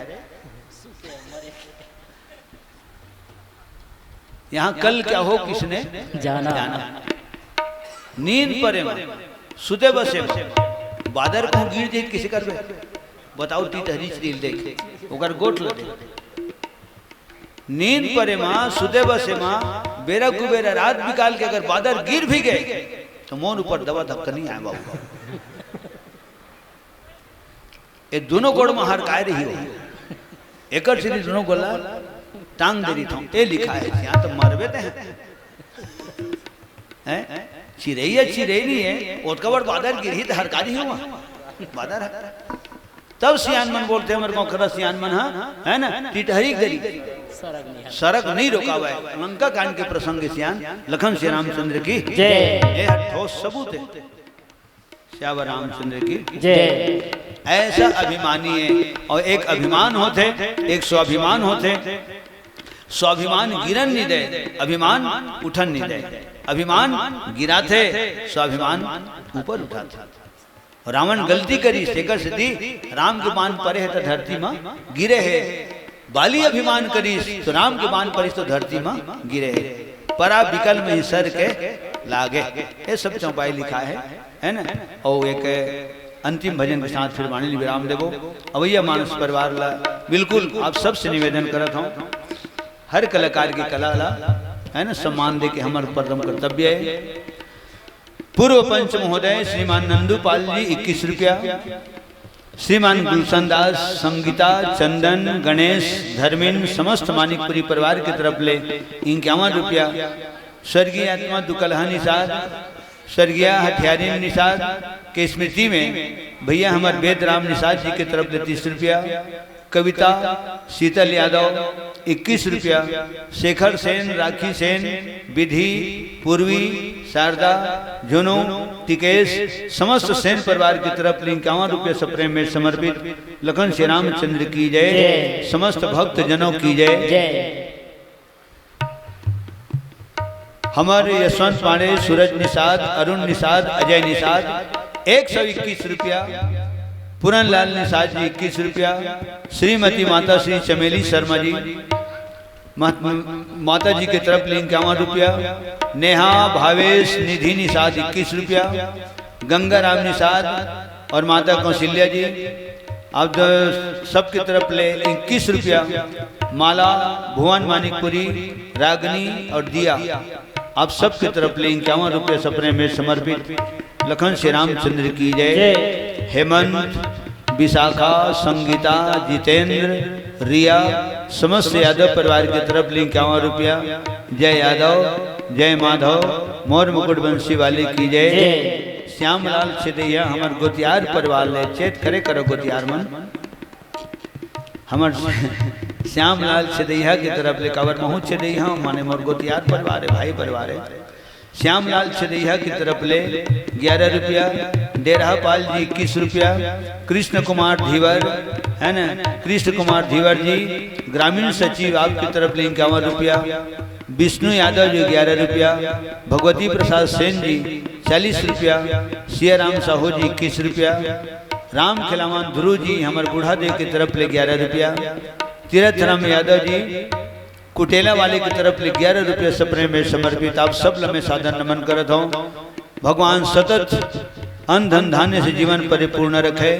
यहाँ कल क्या हो किसने जाना। जाना। नींद परे म, सुते बसे म, बादर कहूं गिर जाही त कइसे करबे? बताओ, टिटहरी चिरई ल देख, ओकर गोठ ल देख। नींद परे म, सुते बसे म, बेरा कुबेरा रात बिकाल के अगर बादर गिर भी गे, त मोर ऊपर दवा धक्का नहीं आय बाबू। ए दूनों गोड़ म हर काय रही हो, एकर सिरी दूनों गोला टांग दे रहिथंव। ए लिखा हे, यहाँ तो मरबे ते हैं। हैं? चिरई ह चिरई नहीं हे, ओतका बड़ बादर गिरही त हर काय रही हो, बादर हे। तब सियान मन बोलथे, हमर गाँव खड़ा सियान मन ह, है ना, टिटहरी दरी सरग नहीं रोकावय। लंका कांड के प्रसंग सियान लखन श्री रामचंद्र की जय। ए ह ठोस सबूत हे। श्यावर रामचंद्र की जय। ऐसा अभिमानी हे। अउ एक अभिमान होथे, एक स्वाभिमान होथे। स्वाभिमान गिरन नहीं दे, अभिमान उठन नहीं दे। अभिमान गिराथे, स्वाभिमान ऊपर उठाथे। रावण गलती करिस, तेकर सेती राम के बाण परे हे त धरती म गिरे हे। बाली अभिमान करिस, तो राम के बाण परिस तो धरती म गिरे हे। परा बिकल म ही सर के लागे। ये सब चौपाई लिखा हे, है ना? अउ एक अंतिम भजन के साथ फिर वाणी ल विराम देबो। अवैया मानस परिवार ला बिल्कुल आप सबसे निवेदन करत हंव, हर कलाकार के कला ला, है ना, सम्मान दे के हमर परम कर्तव्य हे। पूर्व पंच महोदय श्रीमान नंदूपाल जी इक्कीस रुपया, श्रीमान गुलशन दास, संगीता, चंदन, गणेश, धर्मेन, समस्त मानिकपुरी परिवार की तरफ ले इक्यावन रुपया, स्वर्गीय आत्मा दुकलहा निषाद, स्वर्गीय हठियारिन निषाद के स्मृति में भैया हमर वेद राम निषाद जी की तरफ ले तीस रुपया, कविता शीतल यादव इक्कीस रुपया, शेखर सेन, राखी सेन, विधि, पूर्वी, शारदा, झुनू, टिकेश, समस्त सेन परिवार की तरफ ले इक्यावन रुपया सप्रेम में समर्पित। लखन श्री रामचंद्र की जय, समस्त भक्त जनों की जय। जय। हमर यशवंत पांडे, सूरज निषाद, अरुण निषाद, अजय निषाद, एक सौ इक्कीस रुपया, पूरन लाल निषाद जी इक्कीस रुपया, श्रीमती माता श्री चमेली शर्मा जी, मा-, माता जी के तरफ ले इक्यावन रुपया, नेहा भावेश निधि निषाद इक्कीस रुपया, गंगा राम निषाद और माता कौशल्या जी, आप द-, सबके तरफ ले इक्कीस रुपया, माला, भुवन मानिकपुरी, रागनी और दिया, आप सबके तरफ ले इक्यावन रुपया सप्रेम में समर्पित। लखन श्री रामचंद्र की जय। जय। हेमंत, विशाखा, संगीता, जितेंद्र, रिया, समस्त यादव परिवार की तरफ ले इक्यावन रुपया। जय यादव, जय माधव, मोर मुकुट बंसी वाले की जय। जय। श्यामलाल छेदैया हमर गोतियार परिवार ले, चेत करे करो गोतियार मन। हमर श्यामलाल छेदैया के तरफ ले, काबर महूं छेदैया हंव, माने मोर गोतियार परिवार हे, भाई परिवार हे। श्यामलाल छेदैया की तरफ ले ग्यारह रुपया, डेरहा पाल जी इक्कीस रुपया, कृष्ण कुमार धीवर, है ना, कृष्ण कुमार धीवर जी ग्रामीण सचिव आपकी तरफ ले इक्यावन रुपया, विष्णु यादव जी ग्यारह रुपया, भगवती प्रसाद सेन जी चालीस रुपया, सियाराम साहू जी इक्कीस रुपया, राम खिलावन ध्रुव जी हमर बूढ़ा देव की तरफ ले ग्यारह रुपया, तीरथ राम यादव जी कुटेला वाले की तरफ ले ग्यारह रुपया सप्रेम भेंट समर्पित। आप सब ल मैं सादर नमन करत हौं। भगवान सतत अन्न धन धान्य से जीवन परिपूर्ण रखे।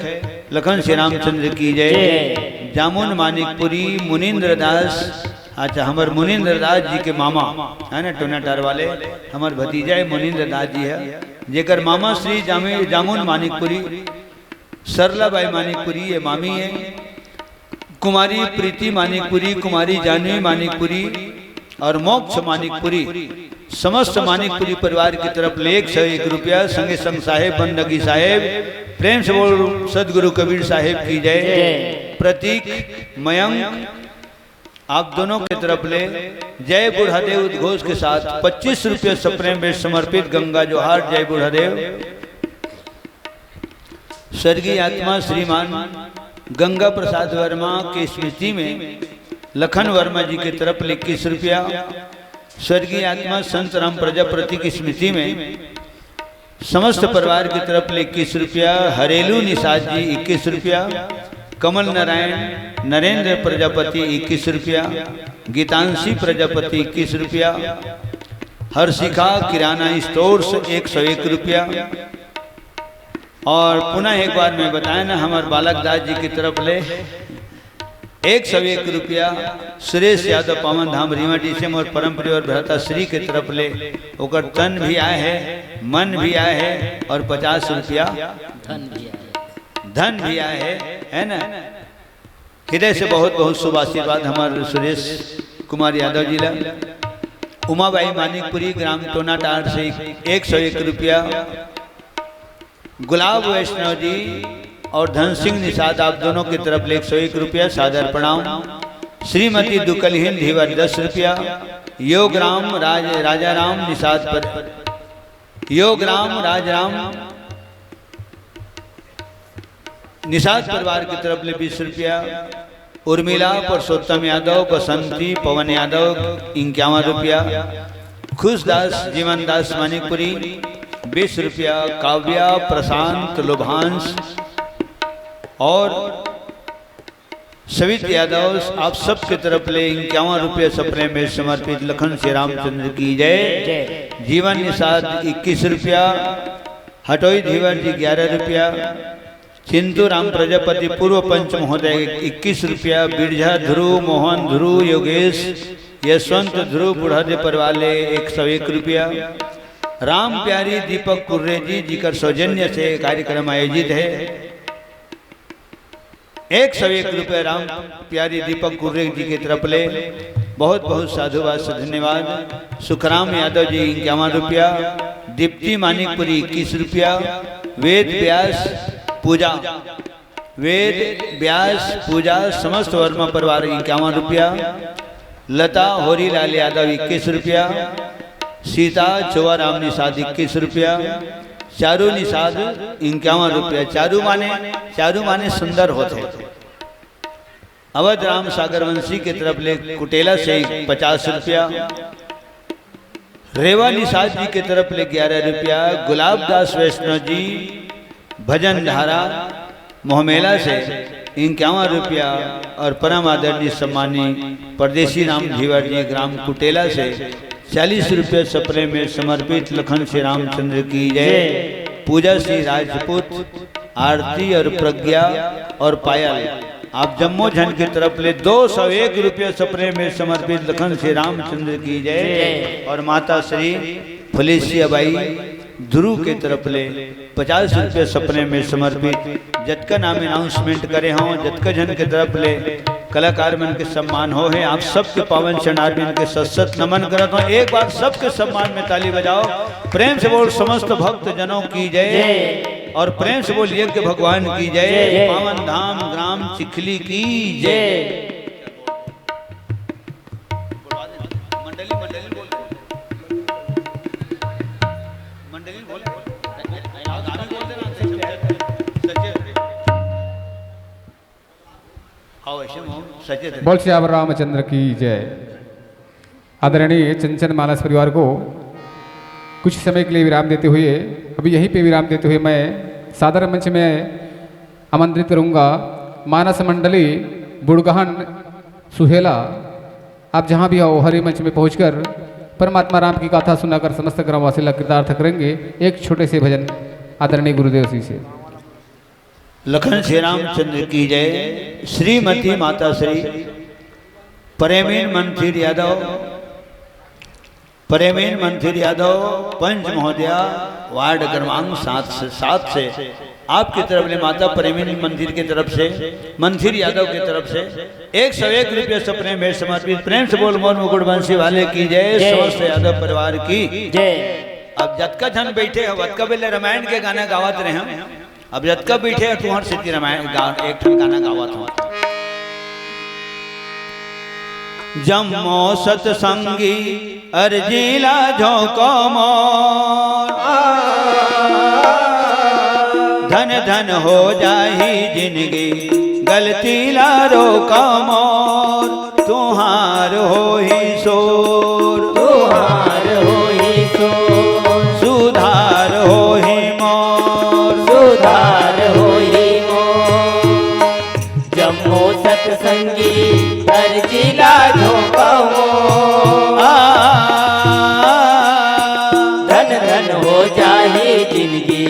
लखन श्री रामचंद्र की जय। जय। जामुन मानिकपुरी मुनींद्र दास, अच्छा, हमर मुनींद्र दास जी के मामा है ना, टोनाटार वाले, हमर भतीजा है मुनींद्र दास जी है, जेकर मामा श्री जामे-, जामुन मानिकपुरी, सरला बाई मानिकपुरी ये मामी है, कुमारी प्रीति मानिकपुरी, कुमारी जानवी मानिकपुरी और मोक्ष मानिकपुरी, समस्त मानिकपुरी परिवार की तरफ ले एक सौ एक रुपया, संगे संग साहेब बंदगी साहेब, प्रेम से बोल सदगुरु कबीर साहेब की जय। जय। प्रतीक मयंक, आप दोनों की तरफ ले जय बूढ़ादेव उद्घोष के साथ पच्चीस रुपये सप्रेम भेंट समर्पित। गंगा जोहार, जय बूढ़ादेव। स्वर्गीय आत्मा श्रीमान गंगा प्रसाद वर्मा की स्मृति में लखन वर्मा जी की तरफ ले इक्कीस रुपया, स्वर्गीय आत्मा संत राम प्रजापति की स्मृति में समस्त परिवार की तरफ ले इक्कीस रुपया, हरेलू निषाद जी इक्कीस रुपया, कमल नारायण नरेंद्र प्रजापति इक्कीस रुपया, गीतांशी प्रजापति इक्कीस रुपया, हर्षिका किराना स्टोर्स एक सौ एक रुपया। और पुनः एक बार मैं बताएं ना, हमार बालक दास जी की तरफ ले एक सौ एक रुपया, सुरेश यादव पावन धाम रीवा डीसीएम और परम प्रिय और भ्राता श्री के तरफ ले, ओकर तन भी आए है, मन भी आए है और पचास रुपया धन भी आए है, है ना। हृदय से बहुत बहुत शुभ आशीर्वाद हमारे सुरेश कुमार यादव जी ला। उमाबाई मानिकपुरी ग्राम टोनाटार से एक सौ एक रुपया, गुलाब वैष्णव जी और धन सिंह निषाद, आप दोनों की तरफ ले एक सौ एक रुपया सादर प्रणाम। श्रीमती दुकलहीन धीवर दस रुपया, योग राम राज, राजा राम निषाद पर, योग राम राज राम निषाद परिवार की तरफ ले बीस रुपया, उर्मिला पुरुषोत्तम यादव, बसंती पवन यादव इक्यावन रुपया, खुशदास जीवन दास मानिकपुरी बीस रुपया, काव्या प्रशांत लुभांश और सवित यादव, आप सबके तरफ ले इक्यावन रुपये सप्रेम भेंट समर्पित। लखन श्री रामचंद्र की जय। जय। जीवन निषाद इक्कीस रुपया, हटोई धीवर जी ग्यारह रुपया, चिंतू राम प्रजापति पूर्व पंच महोदय इक्कीस रुपया, बिरझा ध्रुव, मोहन ध्रुव, योगेश, यशवंत ध्रुव बूढ़ा दे परिवार ले एक सौ एक रुपया, राम प्यारी दीपक कुर्रे जी जिकर सौजन्य से कार्यक्रम आयोजित है, एक सौ एक रुपये राम प्यारी दीपक कुर्रे जी की तरफ ले बहुत बहुत साधुवाद से धन्यवाद। सुखराम यादव जी इक्यावन रुपया, दीप्ति मानिकपुरी इक्कीस रुपया, वेद व्यास पूजा, वेद व्यास पूजा समस्त वर्मा परिवार इक्यावन रुपया, लता होरीलाल यादव इक्कीस रुपया, सीता चोवाराम निषाद इक्कीस रुपया, चारू निषाद इक्यावन रुपया। चारू माने, चारू माने सुंदर होते। अवध राम सागरवंशी के तरफ ले कुटेला से पचास रुपया, रेवा निषाद जी के तरफ ले ग्यारह रुपया, गुलाब दास वैष्णव जी भजन धारा मोहमेला से इक्यावन रुपया और परम आदरणीय सम्मानी परदेसी राम धीवर जी ग्राम कुटेला से चालीस रुपये सप्रेम भेंट समर्पित। लखन श्री रामचंद्र की जय। पूजा श्री राजपूत आरती और प्रज्ञा और पायल, आप जम्मो झन के तरफ ले दो सौ एक रुपये सप्रेम भेंट समर्पित। लखन श्री रामचंद्र की जय। जय। और माता श्री फुलेसिया बाई ध्रुव के तरफ ले पचास रुपये सप्रेम भेंट समर्पित। जतका नाम अनाउंसमेंट करे हों, जतका झन के तरफ ले कलाकार मन के सम्मान हो हे, आप सबके पावन चरणारविंद के सत सत नमन करत हों। एक बार सबके सम्मान में ताली बजाओ, प्रेम से बोल समस्त भक्त जनों की जय। जय। और प्रेम से बोल यज्ञ भगवान की जय। जय। पावन धाम ग्राम चिखली की जय। जय। मंडली, मंडली बोल। बोल सियावर रामचंद्र की जय। आदरणीय चंचल मानस परिवार को कुछ समय के लिए विराम देते हुए, अभी यहीं पे विराम देते हुए, मैं सादर मंच में आमंत्रित करूंगा मानस मंडली बुड़गहन सुहेला। आप जहां भी हो, हरि मंच में पहुंचकर परमात्मा राम की गाथा सुनाकर समस्त ग्रामवासी का कृतार्थ करेंगे। एक छोटे से भजन आदरणीय गुरुदेव जी से। लखन श्री रामचंद्र की जय। श्रीमती माता श्री प्रेमीन मंथिर यादव, प्रेमीन मंथिर यादव, पंच महोदया, वार्ड क्रमांक सात से, सात से, आपकी तरफ ले माता प्रेमीन मंथिर की तरफ से, मंथिर यादव की तरफ से एक सौ एक रुपये सप्रेम भेंट समर्पित। प्रेम से बोल मोर मुकुट बंसी वाले की जय, जय। समस्त यादव परिवार की जय। अब जतका झन बैठे हो, ओतका बेले रामायण के गाना गावत रहे हम। अब जतका बैठे हो, तुहर सेती रामायण गा-, एक ठन गाना गावत हूँ। जम्मो सतसंगी अरजी ला झोंको मोर, धन धन हो जाही जिनगी, गलती ला रोको मोर, तुहार होही सोर। तुहार होही सोर। सुधार होही मोर। सुधार होही मोर। जम्मो सतसंगी अरजी ला झोंको मोर। आ। धन धन हो जाही जिनगी,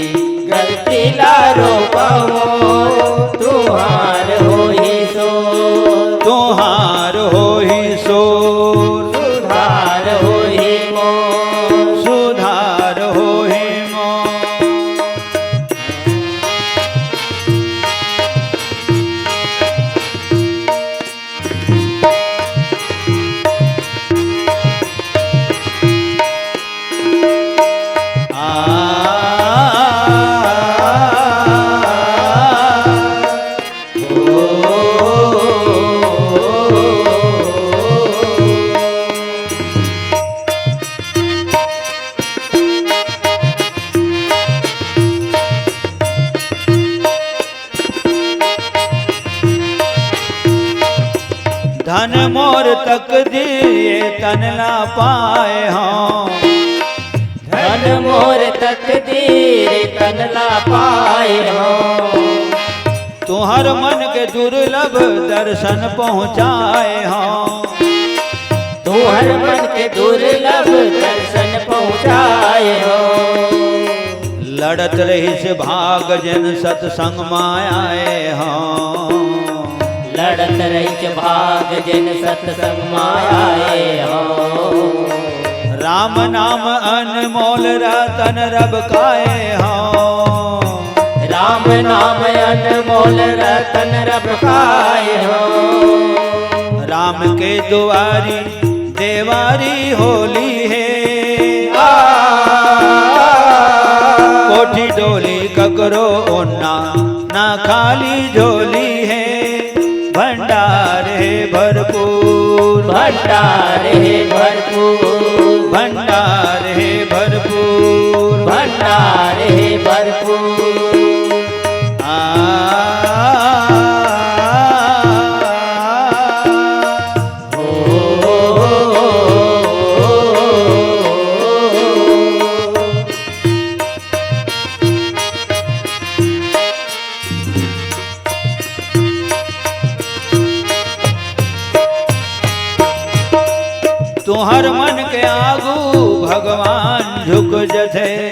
गलती ला रोको मोर, तुहार होही सोर। तुहार होही सोर। सुधार होही मोर। सुधार होही मोर। धन मोर तकदीर तन ला पाए हँव। धन मोर तकदीर तन ला पाए हँव। तुहर मन के दुर्लभ दर्शन पहुँचाए हँव। तुहर मन के दुर्लभ दर्शन पहुँचाए हँव। लड़त रहिस भाग जेन सतसंग मा आए हँव। लड़त रहिस भाग जेन सतसंग मा आए हँव। राम नाम अनमोल रतन रब खाए हँव। राम नाम अनमोल रतन रब खाए हँव। राम के दुआरी देवारी होली हे। आ। कोठी डोली ककरो ओन्ना ना खाली झोली हे। भंडार हे भरपूर। भंडार हे भरपूर। भंडार हे भरपूर। भंडार हे भरपूर। आ। तुहर मन के आगू भगवान झुक जथे।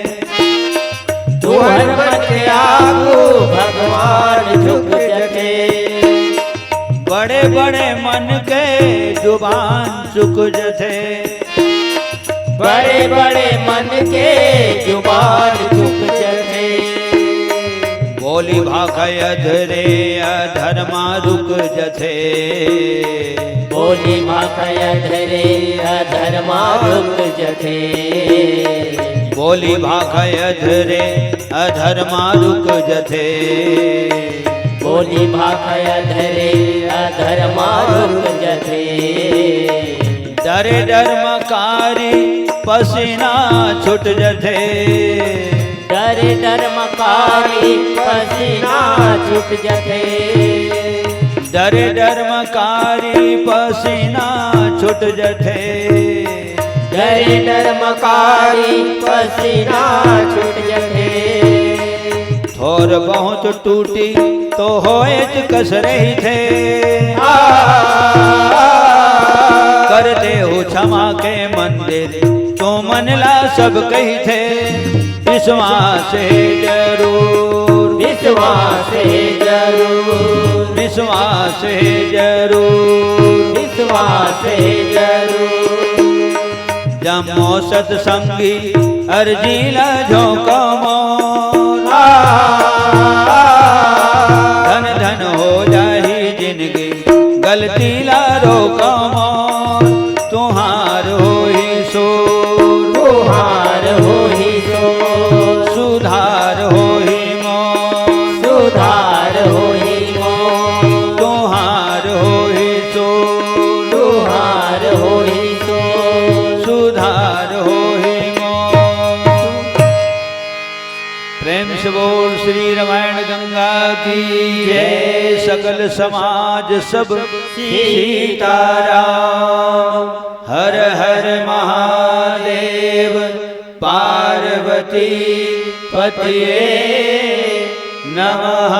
तुहर मन के आगू भगवान झुक जथे। बड़े बड़े मन के जुबान चुक जथे। बड़े बड़े मन के जुबान चुक जथे। बोली भाखा अधरे अधर्मा रुक जथे। बोली भाखा अधरे अधर्मा रुक जथे। बोली भाखा अधरे अधर्मा रुक जथे। बोली भाखा अधरे अधर्मा रुक जथे। डरे डर म कारी पसीना छूट जथे। डरे डर म कारी पसीना छूट जथे। डरे डर म कारी पसीना छूट जथे। डरे डर म कारी पसीना छूट जथे। थोर बहुत टूटी तो होएच कस रहिथे। कर देहु क्षमा के मंदिर, तुमन ला सब कहिथे। विश्वास हे जरूर, विश्वास हे जरूर, विश्वास हे जरूर। विश्वास हे जरूर। जम्मो सतसंगी अर्जी ला झोंको मोर। धन धन हो जाही जिनगी, गलती ला रोको मोर। तुहार होही सोर, तुहार होही सोर, सुधार होही मोर। सुधार होही मोर, तुहार होही सोर, तुहार होही सोर, सुधार होही मोर। प्रेम से बोल श्री रामायण गंगा की जय। सकल समाज सब सीताराम। हर हर महादेव पार्वती पतिये नमः।